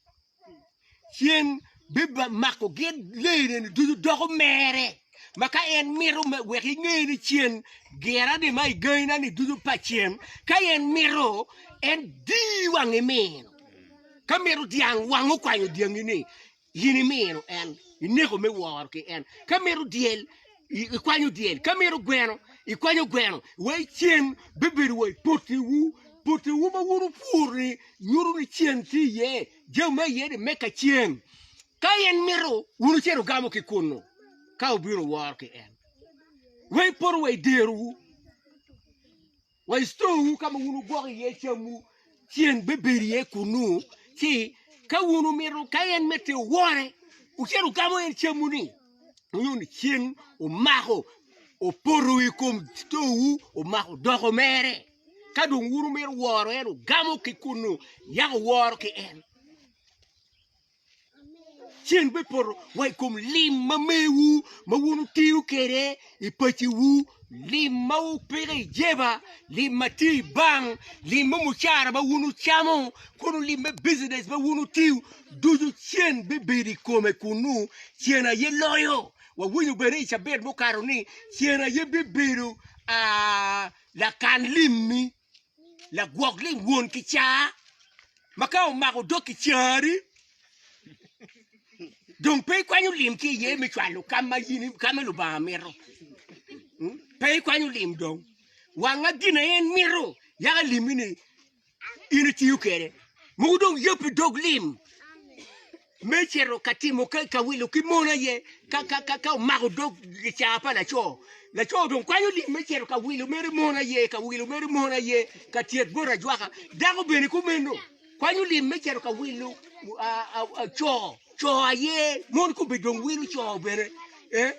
Cen bimako gin lee-ni ducu doko mere, ma ka en mito wek inge ni cen gira-ni ma i gangina-ni ducu pa cen, ka en mito en dii wang imino, ka mito dyang wang okwanyo dyangi-ni in imino en, ineko me woro ki en, ka mito dyel ikwanyo dyel, ka mito gweno ikwanyo gweno, wai cen bibedo wa i potiwu, potiwu ma wun wupuro-ni nyuto ni cen tye iye. Jami ma iye ni meka ceng. Ka en mito, wun wucit wugamo ki kunnu, ka wubino wuworo ki en. Wek ipoto wa i derowu, wa i citowu ka ma wun wugwoko iye camwu, ceng bibedo iye kunnu, ci ka wun wumito, ka en miti wuwore, wucit wugamo en camwu-ni, nyo ni ceng omako opoto i kom citowu, omako odoko mere. Ka dong wun wumito woro en, wugamo ki kunnu, yako woro ki en. Cen bipoto wa i kom lim ma mewu ma wun wutiyo kwede i paciwu, lim ma wupiko i jeba, lim ma tye i bank, lim me mucara ma wun wucamo, kono lim me bijinec ma wun wutiyo ducu cen bibedo i kome kunnu. Cen aye loyo. Wawinyo bene i cabit mukato ni cen aye bibedo lakan limmi. Lagwok lim won kicaa ma ka omako dog kicari dong pe ikwanyo lim ki iye me cwalo ka ma in ka ma Lubanga mito. Hmm? Pe ikwanyo lim dong. Wanga gin a en mito yaka limmi ni in itiyo kwede. Mogo dong yabbi dog lim me cito ka timo ka wilo ki mon aye ka ka ka ka omako dog kicaa pa laco. Laco dong kwanyo lim me cito ka wilo mere mon aye ka wilo mere mon aye ka tyet bot ajwaka. Dako bene kumeno kwanyo lim me cito ka wilo co co aye mon kombeddi dong wilo co bene eh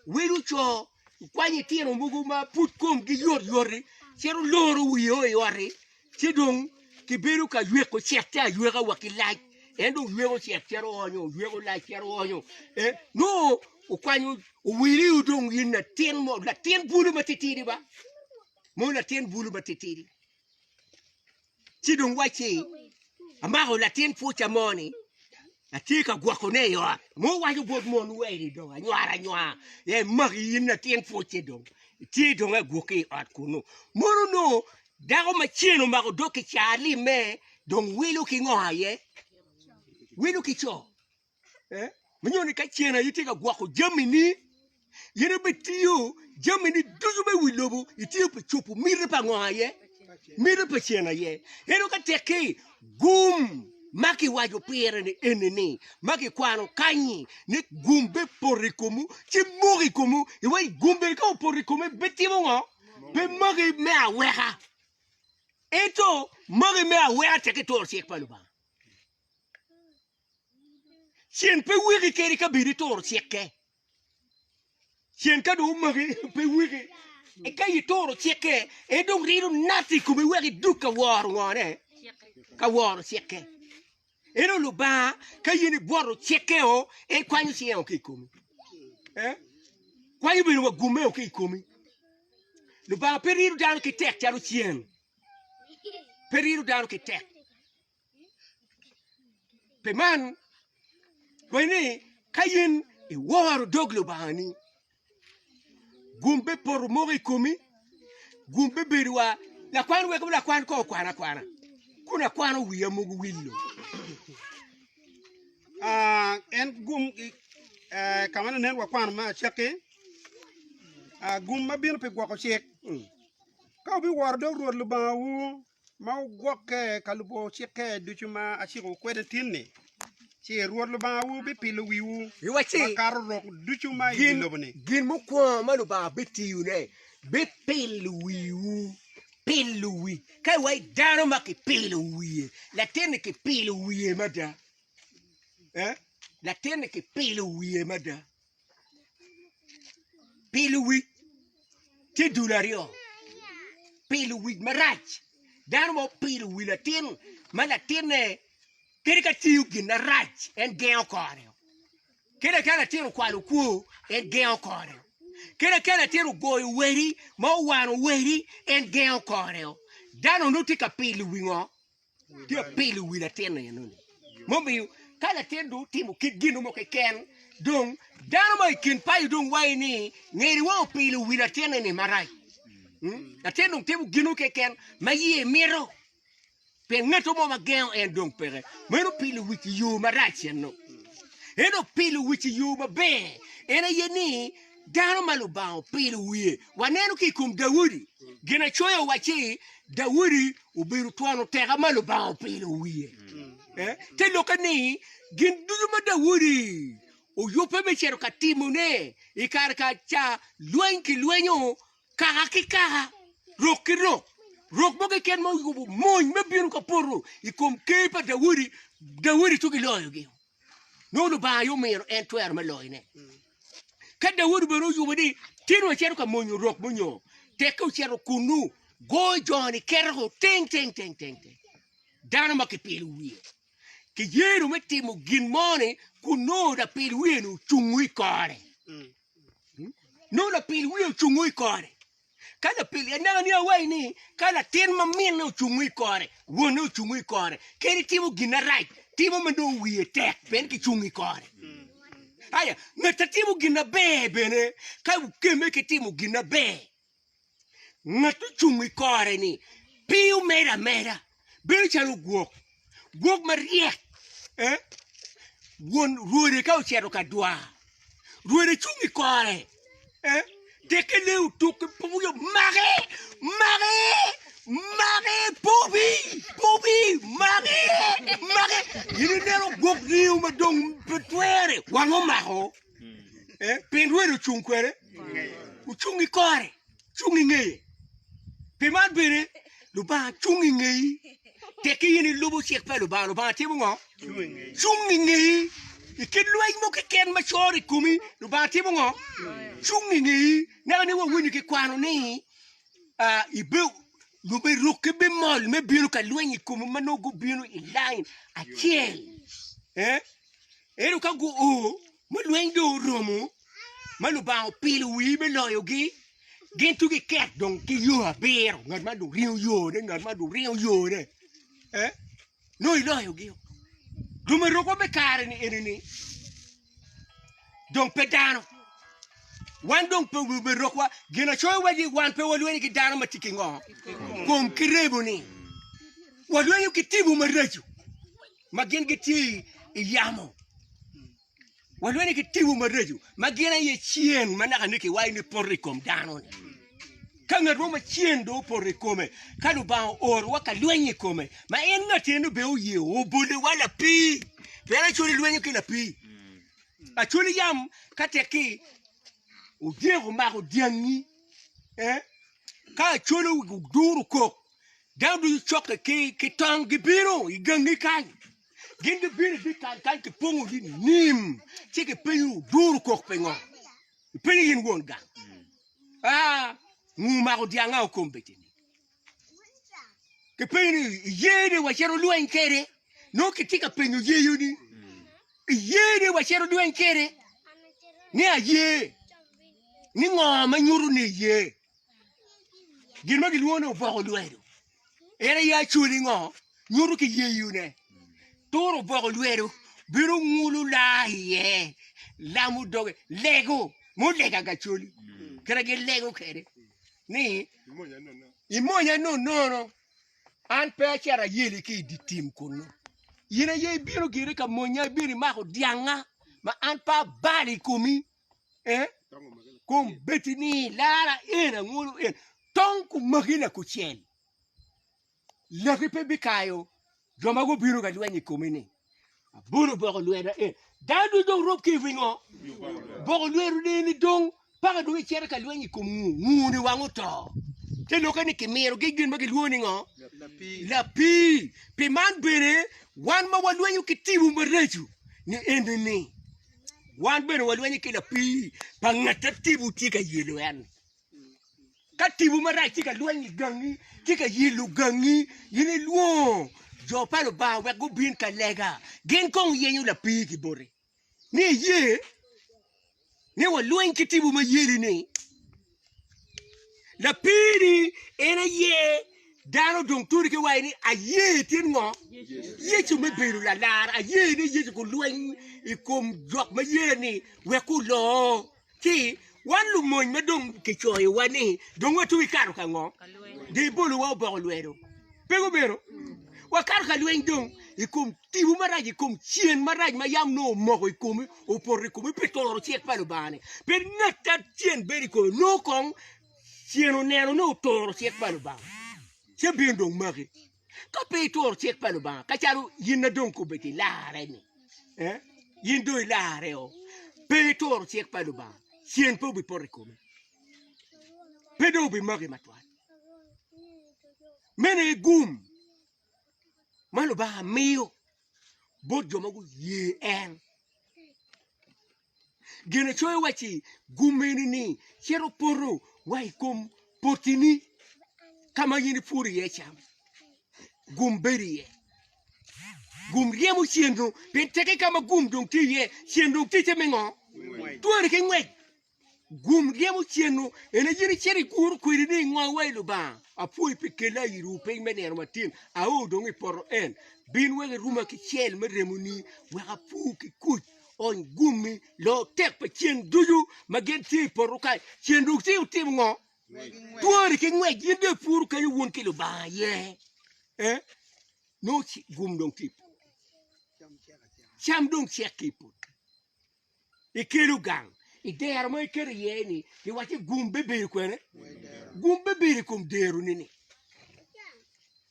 wilo co kwanyo itino mogo ma pud komgi yot yot-ti cito loro wiye i ot-ti Ci dong kibedo ka yweko cette ayweka wa ki lac. En dong yweko cet cito oonyo, yweko lac cito oonyo. Eh, nongo okwanyo owiliwu dong in latin mo, latin bulu matitidi ba, mo latin bulu matitidi. Ci dong wacci, amako latin pwocca mo-ni, atye ka gwokone i ot. Mo waco bot mon weri dong anywar anywar, eh, maki in latin pwocce dong, itye dong agwoki i ot kunu. Mono nongo Dako ma cen omako dog kicaa limme dong wilo ki ngo aye? Wilo ki co. Eh? Manyo ni ka cen aye tye ka gwoko jamini, in ibitiyo jamini ducu me wi lobo itiyo pi cobo miti pa ngo aye? Miti pa cen aye. Ento ka tekki gum ma kiwaco pire ni eni ni ma kikwano kanyi ni gum bipoto i komwu ci moko i komwu iwaci gum bene ka opoto i kome bitimo ngo? Pe magi me aweka, ento magi me aweka tek ituro cik pa Lubanga. Cen pe weki kadi ka bed ituro cikke. Cen ka dong omaki pe weki. Ka ituro cikke, en dong rido nat i komi wek idug ka woro ngone, ka woro cikke. Ento Lubanga, ka in ibwoto cikkeo, en kwanyo cingeo ki i komi. Eh? Kwanyo bene wa gummeo ki i komi. Lubanga pe rido dano ki tek calo cen. Pe rido dano ki tek. Pi man, kwe ni ka in iworo dog Lubanga-ni, Gum bipoto moko i komi, gum bibedo wa lakwan weko lakwan ko okwan akwana kun akwano wiya mogo willo. Ah, en gum eh, ka ma nen wakwano me acakki ah, gum ma bino pi gwoko cik. Ka wubiworo dog Rwot Lubangawu ma wugwokke ka lubo cikke ducu ma acikowu kwede tin-ni, ci Rwot Lubangawu bipilo wiwu Iwacci, makato rok ducu ma i wi Gin, lobo-ni. gin mukwongo ma Lubanga bitiyone, bipilo wiwu, pilo wi. Ka iwaci dano ma kipilo wiye, latin-ni kipilo wiye mada. Eh? Latin-ni kipilo wiye mada. Pilo wic tye dul aryo, pilo wic marac dano ma opilo wi latin ma latinne kadi ka tiyo gin marac en gengo kore kadi ka latin okwalo kwo en gengo kore kadi ka latin ogoyo weri ma owano weri en gengo kore dano nongo tye ka pilo wi ngo? Tye apilo i wi latin enoni. Mumiyo ka latin dong otimo kit gin mo keken, dong dano ma i kin paco dong waco ni ngeri wa opilo wi latin eni marac. Hmm? Latin dong timo gin mo keken ma iye mito. Pien ngat mo ma gengo en dong peke. Meno pilo wic i yo marac eno. Ento pilo wic i yo maber en aye ni Dano ma Lubanga opilo wiye. Waneno ki i kom Daudi. Ginacoya owacci Daudi obedo twon oteka ma Lubanga opilo wiye. Eh, te lokke ni gin ducu ma Daudi oyubbe me cito ka timone i kare ka ca lweny ki lwenyo kaka ki kaka, rok ki rok, rok mo keken ma oyubo mony me bino ka poto i kom ker pa Daudi, Daudi ci giloyogi. Nongo Lubanga aye omito en twero me loyone. Ka Daudi bene oyubo ni tin wacito ka monyo rok munyo, tekke ocito kunnu, goyo jo-ni keto ting ting ting ting ting. Dano ma kipilo wiye. Kiyero me timo gin moni kun nongo lapil wiye-ni ocungo i kore. Nongo lapil wiye ocungo i kore. Ka lapil, anaka ni awaci ni ka latin ma minne ocungo i kore, wonne ocungo i kore, kadi timo gin marac, timo ma nongo wiye tek pien kicungo i kore. Aya, ngat a timo gin maber bene ka okemme ki timo gin maber, Ngat ocung i kore-ni piyo medo ameda, bedo calo gwok, gwok maryek. Won rwode ka ocito ka dwar, rwode cung i kore, tekke lee otuk ki pwoyo, make, make, make, pobi, pobi, make, make. In ineno gwok ringo ma dong pe twere, wange omako. Pien rwede ocung kwede, ocung i kore, cung i ngeye. Pi man bene, Lubanga cung i ngeyi. Tekki in ilubo cik pa Lubanga, Lubanga timo ngo? Cung i ngeyi. I kit lweny mo keken ma coro i komi, Lubanga timo ngo? Cung i ngeyi. Naka ni wawinyo kikwano ni lumerokki bimol me bino ka lweny i komi ma nongo gubino i lain acel. Ento ka guo ma lweny dong oromo, ma Lubanga opilo wii me loyogi, gin tung giket dong ki yo abiro, ngat man dong ringo yone, ngat man dong ringo yone, eh, nongo iloyogi. Lumerokwa me kare-ni eni-ni dong pe dano. Wan dong pe lumerokwa, ginacoya waci wan pe walwenyo ki dano ma tye ki ngo? Kom ki remo-ni. Walwenyo ki tipo maraco. ma gin gitye i yamo. Walwenyo ki tipo maraco ma gin aye cen ma naka ni kiwaco ni poto i kom dano-ni. Ka ngat mo ma cen dong opoto i kome, ka Lubanga oorowa ka lweny i kome, ma en ngat eno bene oye oboliwa lapii, pien Acholi lwenyo ki lapii. Acholi yam ka tekki odyek omako dyangi, eh, ka Acholi oduro kok, Dano ducu cokke ki tong gibino i gangi kany. Gin gibino i dyekal kany kipongogi nim, ci gipenyo oduro kok pingo? Gipenyo in won gang. Aa, ngu omako dyanga o kombeddi-ni. Gipenyo ni iye ni wacito lweny kwede? Nongo kitye ka penyo yeyo-ni. Iye ni wacito lweny kwede? Ni aye. Ni ngo ma nyuto ni iye? Gin ma gilwongo ni oboko lwedo en aye acoli ngo nyuto ki yeyone. Turo oboko lwedo bino ngulo laa iye lamo doge lego ma olega gacoli kite gilego kwede ni imonya nonono an pe acito ayeli ki i dye tim kunu in aye ibino giri ka monya ibino imako dyanga ma an pe abalo i komi. Eh? Kom beti ni lara en angolo en tong kumaki lakucel laki pe bikayo jo ma gubino ka lweny i komi ni abolo boko lweda en dano ducu dong rob ki i wi ngo boko lwedo ni dong paka dong icito ka lweny i kom ngu ngu ni wang oto te lokke ni kimiro gi gin ma gilwongo ni ngo lapii pi man bene wan ma walwenyo ki tipo maraco ni eni ni Wan bene walwenyo ki lapii pa ngat a tipo tye ka yelo en. Ka tipo marac tye ka lweny i gangi, tye ka yelo gangi, in ilwongo jo pa Lubanga wek gubin ka lega. Gin kong yenyo lapii ki boti. Ni iye ni walweny ki tipo ma yeli-ni. Lapii-ni en aye dano dong turi ki waci ni aye tyen ngo? Yecu me bedo lalar, aye ni Yecu gulweny i kom jok ma ye ni wek guloo. Ci wan lumony ma dong kicoyowa ni dong watugi kato ka ngo? Dong ibolowa oboko lwedo. Pe gubedo? Wakato ka lweny dong i kom tipo marac, i kom cen marac ma yam nongo omoko i komi, opoto i komi pi turo cik pa Lubanga-ni. Pien ngat a cen bedo i kome nongo kong cen oneno ni oturo cik pa Lubanga, ci bino dong maki. Ka pe ituro cik pa Lubanga, ka calo in na dong kobedo ilarre-ni, eh, in dong ilarre-o, pe ituro cik pa Lubanga, cen pe obipoto i komi, pe dong obimaki matwal. Meno aye gum ma Lubanga miyo bot jo ma guye en. Ginacoya wacci gum meno ni cito poto wa i kom potini ka ma in ipuro iye cam, gum bedo iye. Gum ryemo cen-nu, pien tekke ka ma gum dong tye iye, cen dong ticce me ngo? Twoni ki ngwec. Gum ryemo cen-nu, en aye in icito iguro kwede ni ingo wa i Lubanga? Apwoyi pi kella i ruu piny me nino matin, ao dong i poto en. Bin wek iruma ki cel me remoni, wek apur ki kuc, ony gummi, lo tek pa cen ducu ma gin tye i poto kany. Cen dong tye otimo ngo? Twoni ki ngwec, in dong ipuro kenyo wun ki Lubanga aye. Eh? Nongo gum dong tye i poto. Cam dong cek ki i poto. Ikelo gang i dero ma iketo iye-ni, giwacci gum bibedo kwene? Gum bibedo i kom deroni-ni.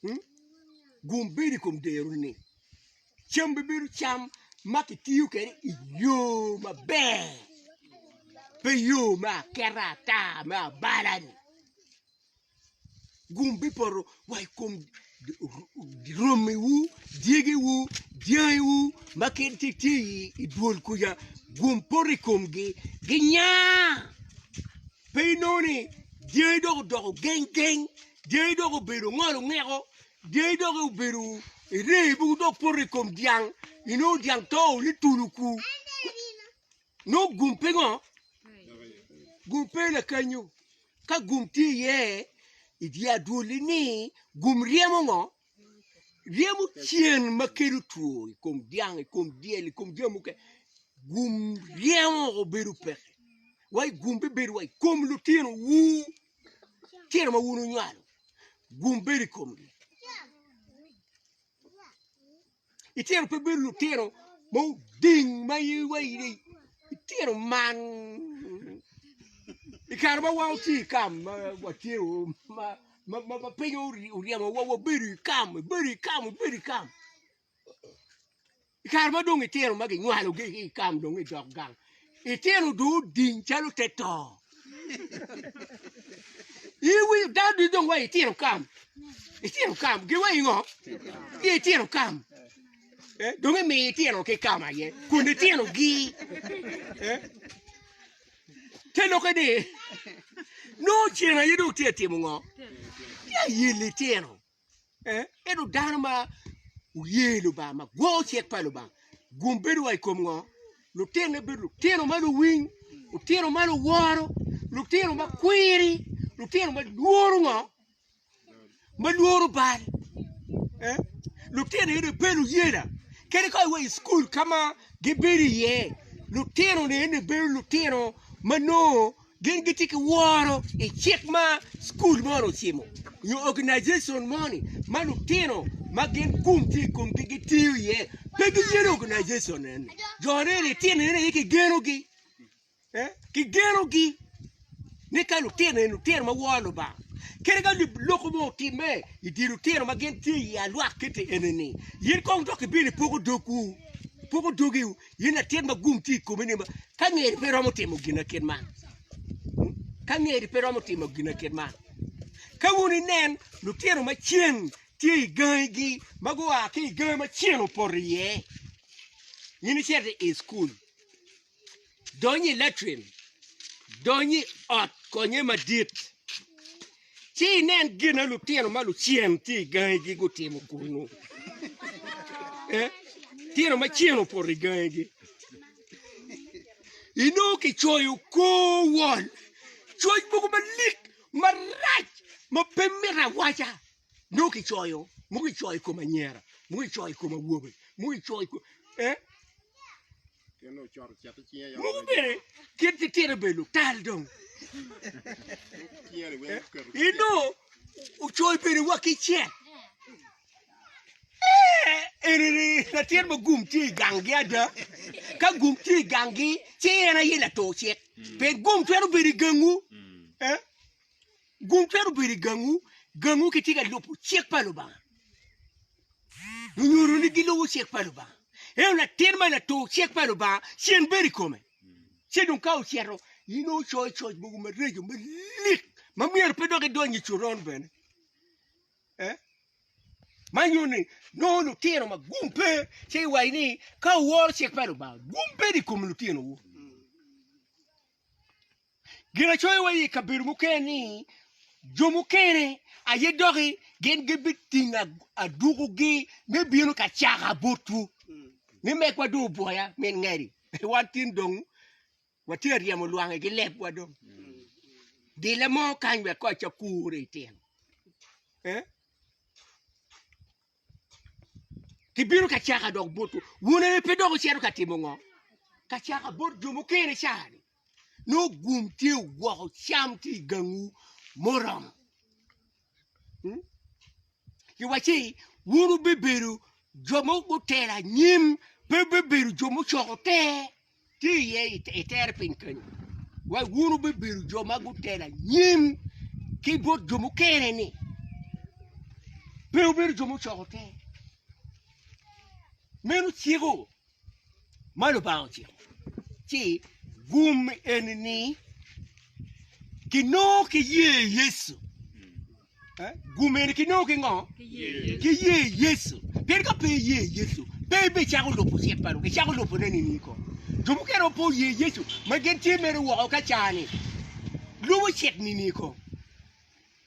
Hmm? Gum bedo i kom deroni-ni. Cam bibedo cam ma kitiyo kwede i yo maber, pe yo me aketa ata me abala-ni. Gum bipoto wa i kom romiwu, dyegiwu, dyangiwu ma gitye i dwol kuca, gum poto i komgi ginya. Pe inongo ni dyangi dok odoko genggeng, dyangi dok obedo ongolo ongeko, dyangi dok obedo iree mogo dok poto i kom dyang, inongo dyang to ni tuluku. Nongo gum pe ngo? Gum pe lakanyu. Ka gum tye iye i dye adwolli ni gum ryemo ngo? Ryemo cen ma kelo two i kom dyang, i kom dyel, i kom jami mukene. Gum ryemo woko bedo peke. Wai gum bibedo wa i kom lutinowu, tino ma wun wunywalo, gum bedo i komgi. Itino pe bedo lutino ma oding ma itino man i kare ma wan watye i kam ma watye ma piny oryemowa wabedo i kam ibedo i kam ibedo i kam i kare ma dong itino ma ginywalogi ki i kam dong idok gang Itino dong oding calo te to. Iwinyo dano ducu dong wa itino kam. Itino kam gi wa ingo? Gi itino kam. Eh, dong imiyo itino ki kam aye kun itino gi. Eh? Te lokke ni nongo cen aye dong tye timo ngo? Tye ayelo itino. Ento dano ma oye Lubanga, ma gwoko cik pa Lubanga, gum bedo wa i kom ngo? Lutinone bedo lutino ma luwiny, lutino ma luworo, lutino ma kwiri, lutino ma lworo ngo? Ma lworo bal. Lutino eni pe luyela, kadi ka wa i cukul ka ma gibedo iye, lutino-ni eni bedo lutino ma nongo Gin gitye ki woro i cik ma cukul moni ocimo nyo organization moni ma lutino ma gin gum tye i komgi gitiyo iye. Pe giyelo organization eni. Jo ni litino eni aye kigenogi. Eh? Kigenogi ni ka lutino eni lutino ma woro Lubanga. Kadi ka loko mo otimme i dye lutino ma gin tye i alwak kiti eni-ni, in kong dok ibino ipoko dogwu, ipoko dogiwu. In latin ma gum tye i komi ni ka ngeri pe romo timo gin kit man. Ka ngeri pe romo timo gin kit man. Ka wun inen lutino ma cen tye i gangigi ma gua ki i gangi ma cen opoto iye, in icito i cukul, donyo i latrin, donyo i ot konye madit, Ci inen gin ma lutino ma lucen tye i gangigi gutimo kunnu. Eh, tino ma cen opoto i gangigi. Inongo kicoyo kor wol, coc mogo malik marac ma pe mito awaca. Nongo kicoyo, mogo kicoyo i kom anyira, mogo kicoyo i kom awobe, mogo kicoyo i kom eh. Mogo bene kit gitito bedo lutal dong. Inongo ocoyo bene wa ki cek. Eni latin ma gum tye i ganggi ada. Ka gum tye i ganggi ci en aye latur cik. Pien gum twero bedo i gangwu. Gum twero bedo i gangwu, gangwu gitye ka lubo cik pa Lubanga. Lunyodo ni gilubo cik pa Lubanga. Ento latin ma latur cik pa Lubanga, cen bedo i kome. Ci dong ka ocito, in ocoyo coc mogo maraco malik ma myero pe dok idony i coron bene. Eh? Man nyuto ni nongo lutino ma gum pe, ci iwaco ni ka wuworo cik pa Lubanga, gum bedo i kom lutinowu. Ginacoya wa i kabedo mukene ni. Jo mukene aye doki gin gibitingo adukugi me bino ka caka botwu, ni megwa dong obwoya min ngeri, wan tin dong watye ka ryemo lwangi ki lebwa dong. Dilla mo kany wek kong acak kure i tino. Eh? Gibino ka caka dok botwu. Wun aye pe dok wucito ka timo ngo? Ka caka bot jo mukene ca-ni. Nongo gum tye ogwoko cam tye i gangwu muromo. Hmm? Giwacci wun wubibedo jo ma gutelo anyim, pe wubibedo jo mucoko ter. Tye iye i tere piny kenyo. Wa wun wubibedo jo ma gutelo anyim ki bot jo mukene-ni. Pe wubedo jo mucoko ter. Meno ciko ma Lubanga ociko. Ci gum eni-ni kinongo ki ye Yecu. Eh, Gum eni kinongo ki ngo? Ki ye Yecu. Pien ka pe iye Yecu, pe ibicako lubo cik pa Lubanga. Icako lubone nining ko? Jo mukene ma pe oye Yecu, ma gin tye mere woko ka ca-ni, lubo cik nining ko?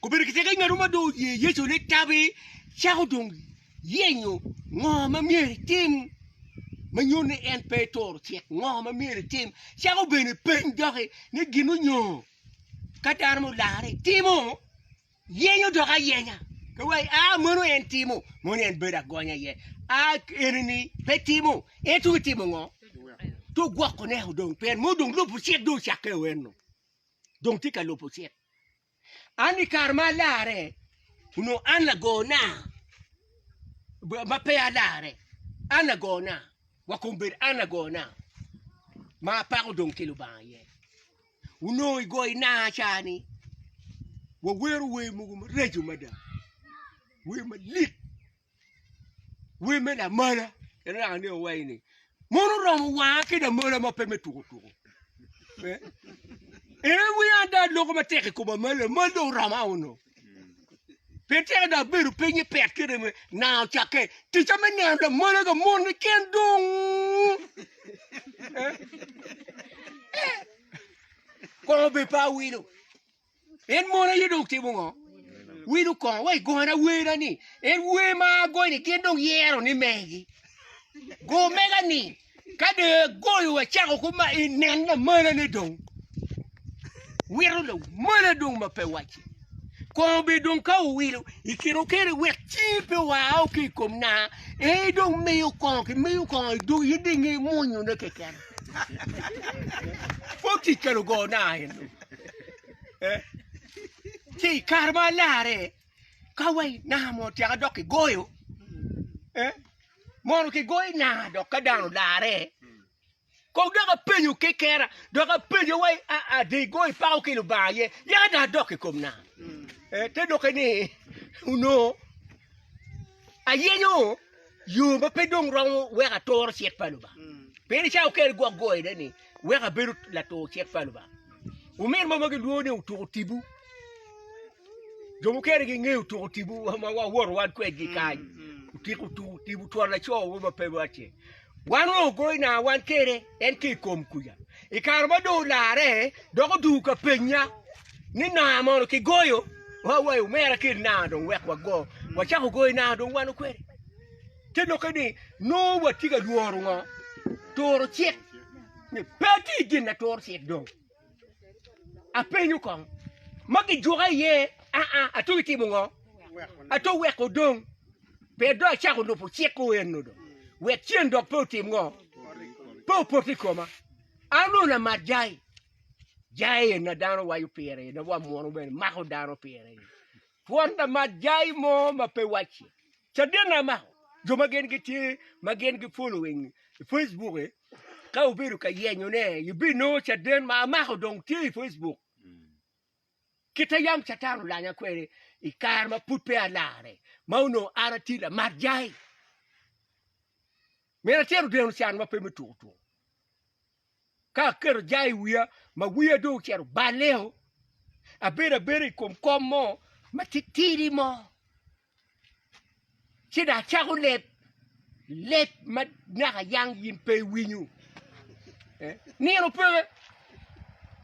Obedo ki teke ngat mo ma dong oye Yecu litabi cako dong yenyo ngo ma myero etim ma nyuto ni en pe eturo cik, ngo ma myero etim. Cako bene peny doki ni gin onyo ka dano mo olarre timo yenyo dok ayenya ka wa a meno en timo meno en bedo agonya iye a eni-ni pe timo en tung itimo ngo to gwokone dong pien mo dong lubo cik dong ocakke eno dong tye ka lubo cik. An i kare ma alarre, onongo an lago-na ma peya alarre, an lago-na wa kombeddi an lago-na ma apako dong ki Lubanga iye. Onongo i goyo naa ca-ni wawero wer mogo maraco mada, wer malik. Wer me lamala en naka ni owaci ni mono oromo wanga ki lamala ma pe me tuko tuko. Eh? En wiya ada loko matek i kom amala, amal dong oroma ono. Pien tek dong abedo piny i pet kede me nanga ocakke, ticca me neno lamala ka mon keken dong. Eh? Eh? Kongo bene pe awilo. En mon aye dong timo ngo? Wilo kongo wa igona wera ni en wer ma agoyo ni gin dong yero ni megi. Go mega ni ka dong agoyo acako ku ma inen lamala ni dong wito lamala dong ma pe wacce. Kongo be dong ka owilo i kine okene wek cingi pe oa ki i kom naa en dong miyo kongo ki miyo kongo i dog in dong inge mwonyone keken. Pud tic ka lugo naa en dong. Ci i kare ma alarre, ka wa i nanga mo tyeka dok kigoyo, mono kigoyo i nanga dok ka dano olarre, kong dok apenyo kekena, dok apenyo wa aa dong igoyo ipako ki Lubanga aye, yaka dong adok i kom nanga. Te dokke ni onongo ayenyo yo ma pe dong romo weko aturo cik pa Lubanga. Pien i cawa okene gwok goyone ni weko abedo latur cik pa Lubanga. Omyero mo ma gilwongo ni otuko tipo. Jo mukene gingeyo tuko tipo ma wawoto wan kwedgi kany. Otiko tuko tipo twon laco mo ma pe wacce. Wan onongo goyo nanga wan kede en ki i kom kuca. I kare ma dong olarre dok odwogo ka penya ni nanga mono kigoyo, wa wa omera kel nanga dong wek wago. Wacako goyo nanga dong wan kwede. Te lokke ni nongo watye ka lworo ngo? Turo cik. Ni pe atye i gin na turo cik dong. Apenyo kong ma gijuka iye aa ato itimo ngo? Ato weko dong. Pe dong acako lubo cik-ku eno dong wek cen dok pe otim ngo? Pe opot i koma. An onongo lamat jai. Jai eni ma dano waco pire eni wa munu bene mako dano pire eni. Twon lamat jai mo ma pe wacce. Caden amako jo ma gin gitye ma gin gi following i Facebook ka wubedo ka yenyone ibinongo caden ma amako dong tye i Facebook. Kit ma yam Catan olanya kwede i kare ma pud peya alarre, ma onongo an atye lamat jai, myero acit odeno can ma pe me tuko tuko. Ka aketo jai i wiya ma wiya dong ocito oballe-o, abedo abeda i kom kom mo matitidi mo. Ci dong acako leb, leb ma naka yang in pe iwinyo. Nino peke.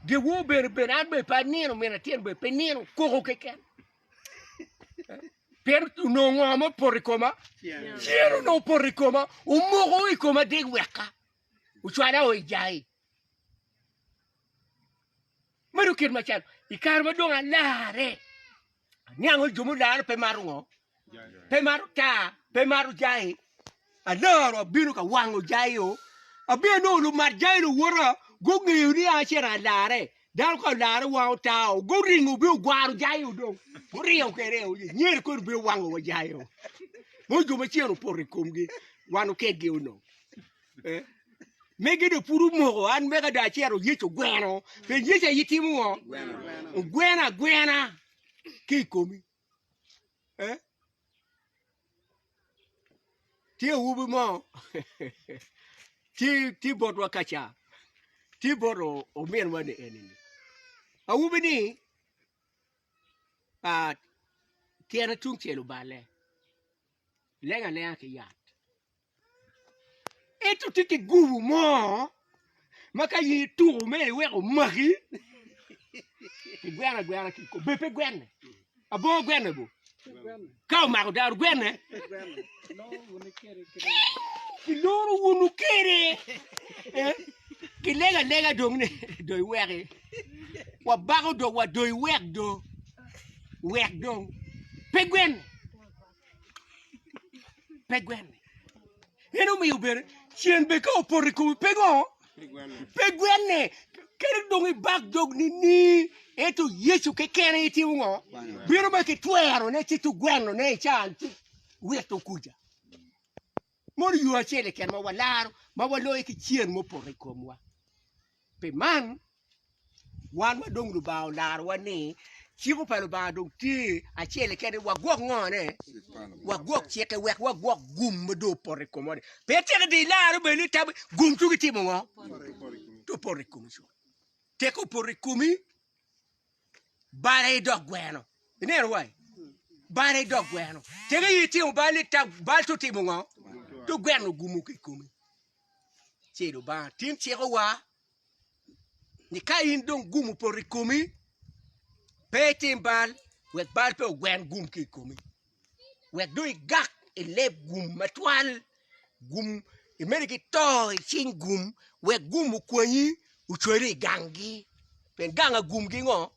Dyewor bene bene an bene pe anino min atin bene pe nino koko keken. Pien onongo ngo ma opoto i koma? Cen onongo opoto i koma, omoko i koma dek weka, ocwala o i jai. Meno kit macalo i kare ma dong alarre, aniango ni jo mularre pe mato ngo? Pe mato taa, pe mato jai. Alaro abino ka wango jai-o, abino anongo lumat jai luwota gungeyo ni an acito alarre. Dano ka olarre wango taa-o, guringo obino ogwaro jai-o dong, guringo kwede o, nyeri kodi obino wango wa jai-o. Mono jo ma cen opoto i komgi, wan okedgi onongo. Eh? Mege dong pud omoko, an mega dong acito Yecu ogweno, pien Yecu aye timo ngo? Ogweno agwena ki i komi. Eh? Tye awobi mo tye tye botwa kaca tye bot ominwa ni eni ni awobi ni ah, tyene tungcel oballe leng alenga ki yat Ento tye ki gubu mo ma ka in ituko mere iweko omaki, igweno agwena ki kome, bed pe gwene, abongo gwene bo, ka omako dano gwene, kiloro wunu kede, kilego alega dong ni dong iweki, wabako dogwa dong iwek do, wek dong, pe gwene. Pe gwenne. En omiyo bene cen bene ka opoto i komi pe ngo? Pe gwenne. Kadi dong ibak dog nining, ento Yecu keken aye timo ngo? Bino ma kitwerone ci tugwenone i can ci wito kuca. Mono yo acel keken ma walaro ma waloyo ki cen mupoto i komwa. Pi man, wan ma dong Lubanga olarowa ni ciko pa Lubanga dong tye acel keken ni wagwok ngone, wagwok cikke wek wagwok gum ma dong opoto i komwa-ni. Pe teke dong ilaro bene ni tam gum tung itimo ngo? Tung opoto i komi cut. Teke opoto i komi, bal aye dok gweno. Ineno wai? Bal aye dok gweno. Teke in itimo bal ni tam bal tung otimo ngo? Tung gweno gumo ki i komi. Ci Lubanga tin cikowa ni ka in dong gum opoto i komi, pe itim bal, wek bal pe ogwen gum ki i komi, wek dong igak ileb gum matwal, gum imedde ki to i cing gum, wek gum okwanyi ocwali i ganggi, pien gang a gumgi ngo?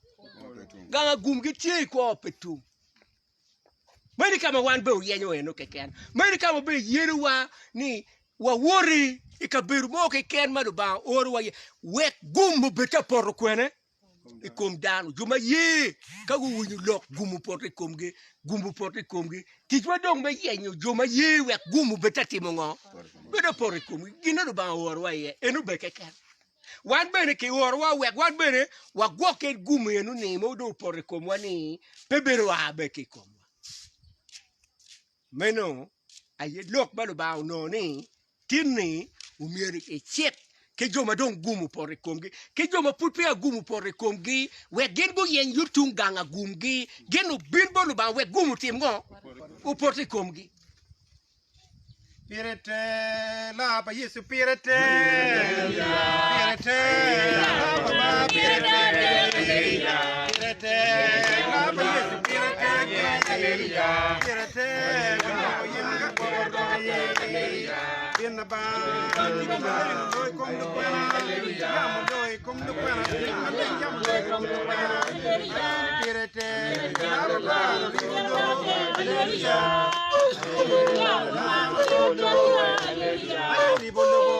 Gang a gumgi tye i kwo pe tum. Meno ka ma wan bene oyenyo eno keken. Meno ka ma bene yelowa ni wawoti i kabedo mo keken ma Lubanga oorowa iye wek gum obed ka poto kwene i kom dano. Jo ma ye ka guwinyo lok gum opoto i komgi, gum opoto i komgi. Ticwa dong me yenyo jo ma ye wek gum obed ka timo ngo? Bed ka poto i komgi. Gin ma Lubanga oorowa iye eno bene keken. Wan bene kiorowa wek wan bene wagwokke gum eno-ni ma dong opoto i komwa ni pe bedo oa bene ki i komwa. Meno aye lok ma Lubanga onongo ni tin-ni omyero ecik ki jo ma dong gum opoto i komgi ki jo ma pud peya gum opoto i komgi wek gin guyeny yo tung gang agumgi gin obin bot Lubanga wek gum otim ngo? Opot i komgi. Pire tek, laa pa Yecu pire tek, pire tek, laa pa Lubanga pire tek, pire tek, laa pa Yecu pire tek, pire tek, waloko yin ka gwoko Bin Lubanga, tipo maleng oloyo i kom lukwena, yam oloyo i kom lukwena, cwiny maleng yam oloyo i kom lukwena, pire tek, laa pa Lubanga oribo lobo,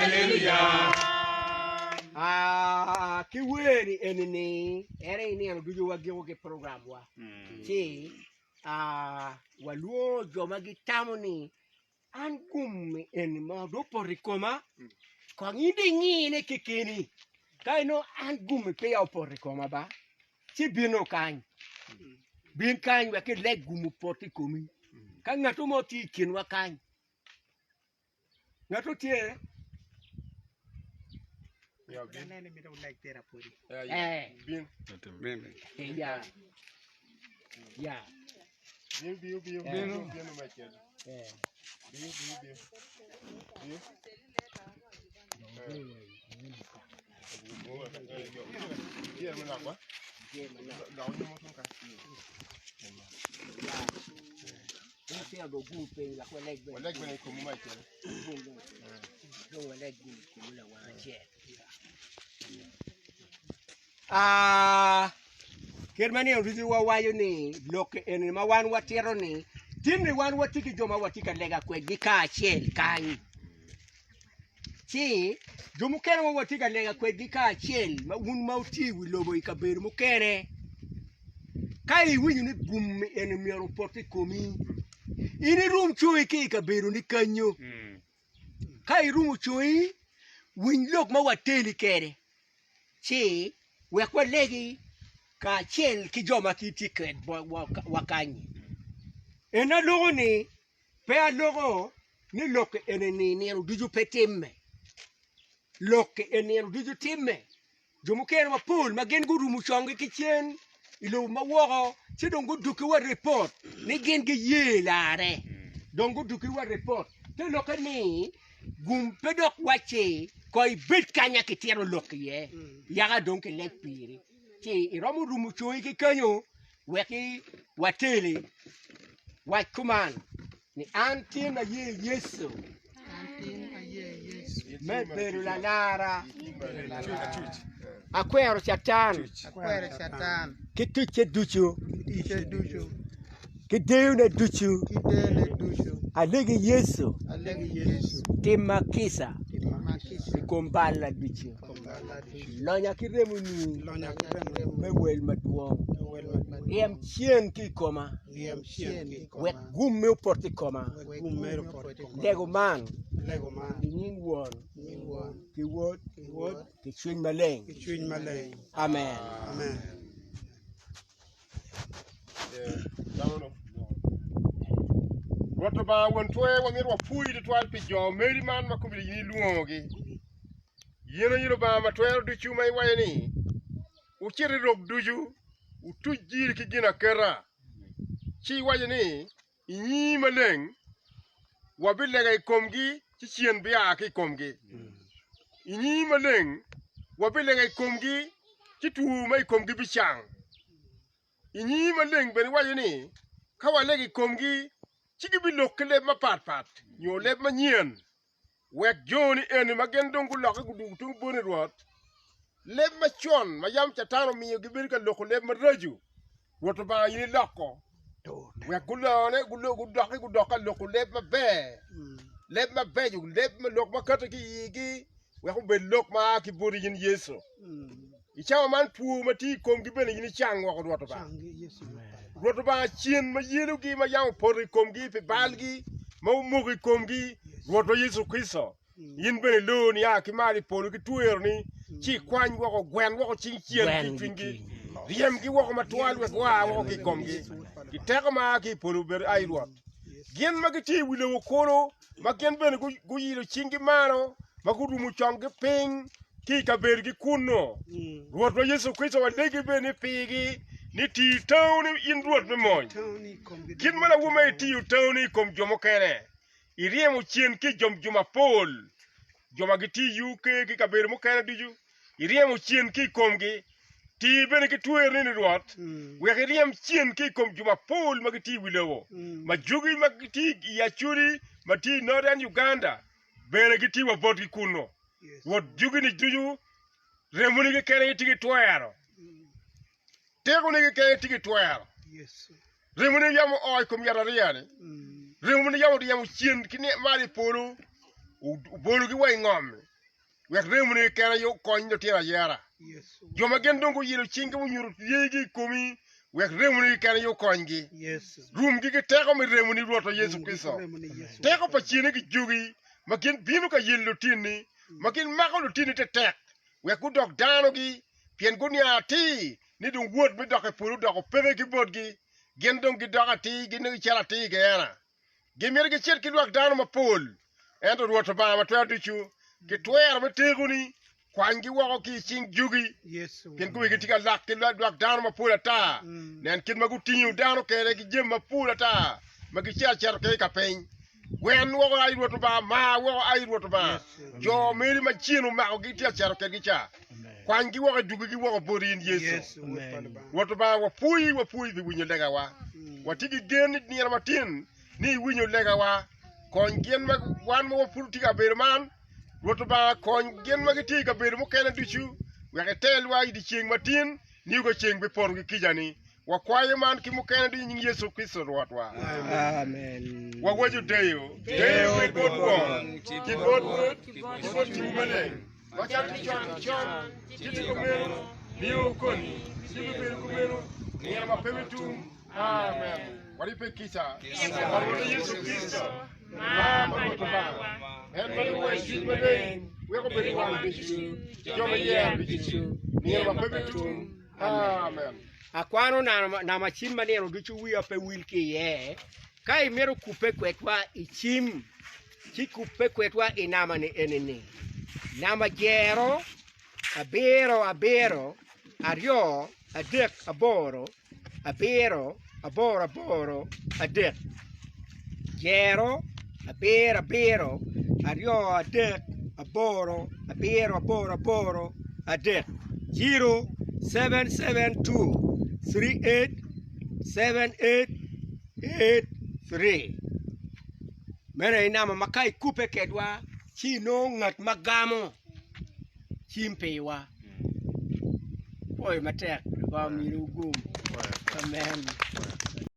aleluya. Ki wer-ri eni-ni, en aye nino ducu wagiko ki programwa ci walwongo jo ma gitamo ni an gum eni ma dong opoto i koma. Kong in dong ingine kekeni, ka inongo an gummi peya opoto i koma ba, ci bino kany. Bin kany wek ileg gum opot i komi. Ka ngat mo tye i kinwa kany, ngat tye Eh. Ya. Ya. Eh. Kit ma nino ducu wawaco ni lok eni ma wan watito ni tin-ni wan watye ki jo ma watye ka lega kwedgi kacel kany. Ci jo mukene ma watye ka lega kwedgi kacel ma wun ma wutye i wi lobo i kabedo mukene, ka iwinyo ni gum eni myero opot i komi, in irum congi ki i kabedoni kenyo. Ka irumo congi, winy lok ma wateli kwede, ci wek walegi kacel ki jo ma gitye kwedwa kany-nyi. En aloko ni, Pe aloko ni lok eni-ni nino ducu pe timme. Lok eni nino ducu timme. Jo mukene mapol ma gin gurumo conggi ki cen i lobo ma woko ci dong gudukki wa ripot ni gin giye larre. Dong gudukki wa ripot. Te lokke ni gum pe dok wacci ko ibed kanya kitito lok iye yaka dong kileg piri. Ci iromo rumo congi ki kenyo wek wateli. Wac kuman ni, An tin aye Yecu me bedo lalara. Akwero Catan ki ticce ducu ki deyone ducu. Alegi Yecu timma kica i kom balla ducu. Lonya ki remoni me wel madwong. Ryem cen ki i koma, wek gummi opot i koma. Lego man i nying Won, ki Wod, ki Cwiny Maleng. Amen. Rwot Lubanga Won Twer, wamito wapwoyi twatwal pi jo meri man ma kombeddi in ilwongogi. In aye Lubanga Matwero Ducu ma iwaco ni, 'Wucit i rok ducu, wutuc jiri ki ginaketa. Ci iwaco ni, 'I nyingi maleng, wabilega i komgi ci cen bia ki i komgi. I nyingi maleng, wabilega i komgi ci two ma i komgi bicang. I nyingi maleng bene iwaco ni, 'Ka walega i komgi ci gibilok ki leb mapatpat nyo leb manyen. Wek joni eni ma gin dong gulokke gudwogo tung boti, Rwot, leb macon ma yam Catan omiyo gibedo ka loko leb maraco, Rwot Lubanga in iloko, wek gulone, gudoki gudok ka loko leb maber, leb mabeco, leb me lok ma kati ki i igi, wek obed lok ma a ki boti in Yecu. I cawa man two ma tye i komgi bene in icang woko, Rwot Lubanga. Rwot Lubanga, cen ma yelogi ma yam opoto i komgi pi balgi ma omoko i komgi, Rwotwa Yecu Kricito, in bene ilor nia ki malo i polo ki tweroni, ci ikwany woko, gwen woko cing cen ki i cwinygi, ryemgi woko matwal wek gua woko ki i komgi, ki teko ma a ki i polo obed ai Rwot. Gin ma gitye i wi lobo kulu, ma gin bene guyilo cinggi malo, ma gurumo conggi piny ki i kabedogi kunnu. Rwotwa Yecu Kricito walegi bene ni pigi ni ti tawni in Rwot me mony. Kit ma lawome itiyo tawni i kom jo mukene, iryemo cen ki i jo mapol, jo ma gitye i UK ki kabedo mukene ducu, iryemo cen ki i komgi. Ti bene ki tweroni ni Rwot, wek iryem cen ki i kom jo mapol ma gitye i wi lobo, ma jogi ma gitye i Acholi ma tye i Northern Uganda bene gitye wa botgi kunnu. Rwot, jogi-ni ducu remoni keken aye tye ki twero, tekoni keken aye tye ki twero. Remoni yam oo i kom yatariya-ni, remoni yam oryemo cen ki malo i polo, obologi wa i ngom-mi. Wek remoni keken aye okony lutino ayera. Jo ma gin dong guyilo cinggi munyuto yeygi i komi, wek remoni keken aye okonygi. Rumgi ki teko me remoni, Rwotwa Yecu Kricito. Teko pa cene ki jogi ma gin bino ka yelo lutinni. ma gin mako lutini tetek wek gudok danogi, pien guniang atir ni dong wot me dok i polo odoko peke ki botgi, gin dong gidok atir, gin dong gicito atir i Geena. Gimito gicit ki lwak dano mapol, ento Rwot Lubanga Matwero Ducu ki twero me tekoni kwanygi woko ki i cing jogi, pien kome gitye ka lak ki lwak dano mapol ata. Nen kit ma gutingo dano kwede ki jami mapol ata ma gicito acito kwede i ka piny. Gwen woko, ai Rwot Lubanga, mar woko, ai Rwot Lubanga, jo meri ma cen omakogi tye ka cito kwedgi ca. Kwanygi woko idwogigi woko boti in Yecu. Rwot Lubanga, wapwoyi, wapwoyi pi winyo legawa. Watye ki gen ni nino matin ni iwinyo legawa. Kony gin ma wan ma wapud watye i kabedo man. Rwot Lubanga, kony gin ma gitye i kabedo mukene ducu, wek itelwa i dyeceng matin, nio ka ceng bipoto ki kicani. Wakwayo man ki mukene ducu i nying Yecu Kricito Rwotwa. Amen. Wawaco deyo, deyo bed bot Won, ki bot Wod, ki bot Cwiny Maleng, macalo ki con ki con, ki tye kumeno, nio koni, ci bibedo kumeno, nino ma pe bitum. Amen. Waribbe kica pa Rwotwa Yecu Kricito, mar pa Rwot Lubanga, en ma lubo i Cwiny Maleng, wek obed i wan ducu, jo me yero ducu, nino ma pe bitum. Amen. Akwano nama cim ma nino ducu wiya pe wil ki iye. Ka imito kubbe kwedwa i cim, ci kubbe kwedwa i nama-ni eni-ni, Nama jero abiro abiro aryo adek aboro abiro aboro aboro adek, jero abiro abiro aryo adek aboro abiro aboro aboro adek 0772387883 meno aye namba ma ka ikubbe kedwa ci inongo ngat ma gamo. cim piwa. Pwoyo matek Lubanga ominiwu gum. Amen.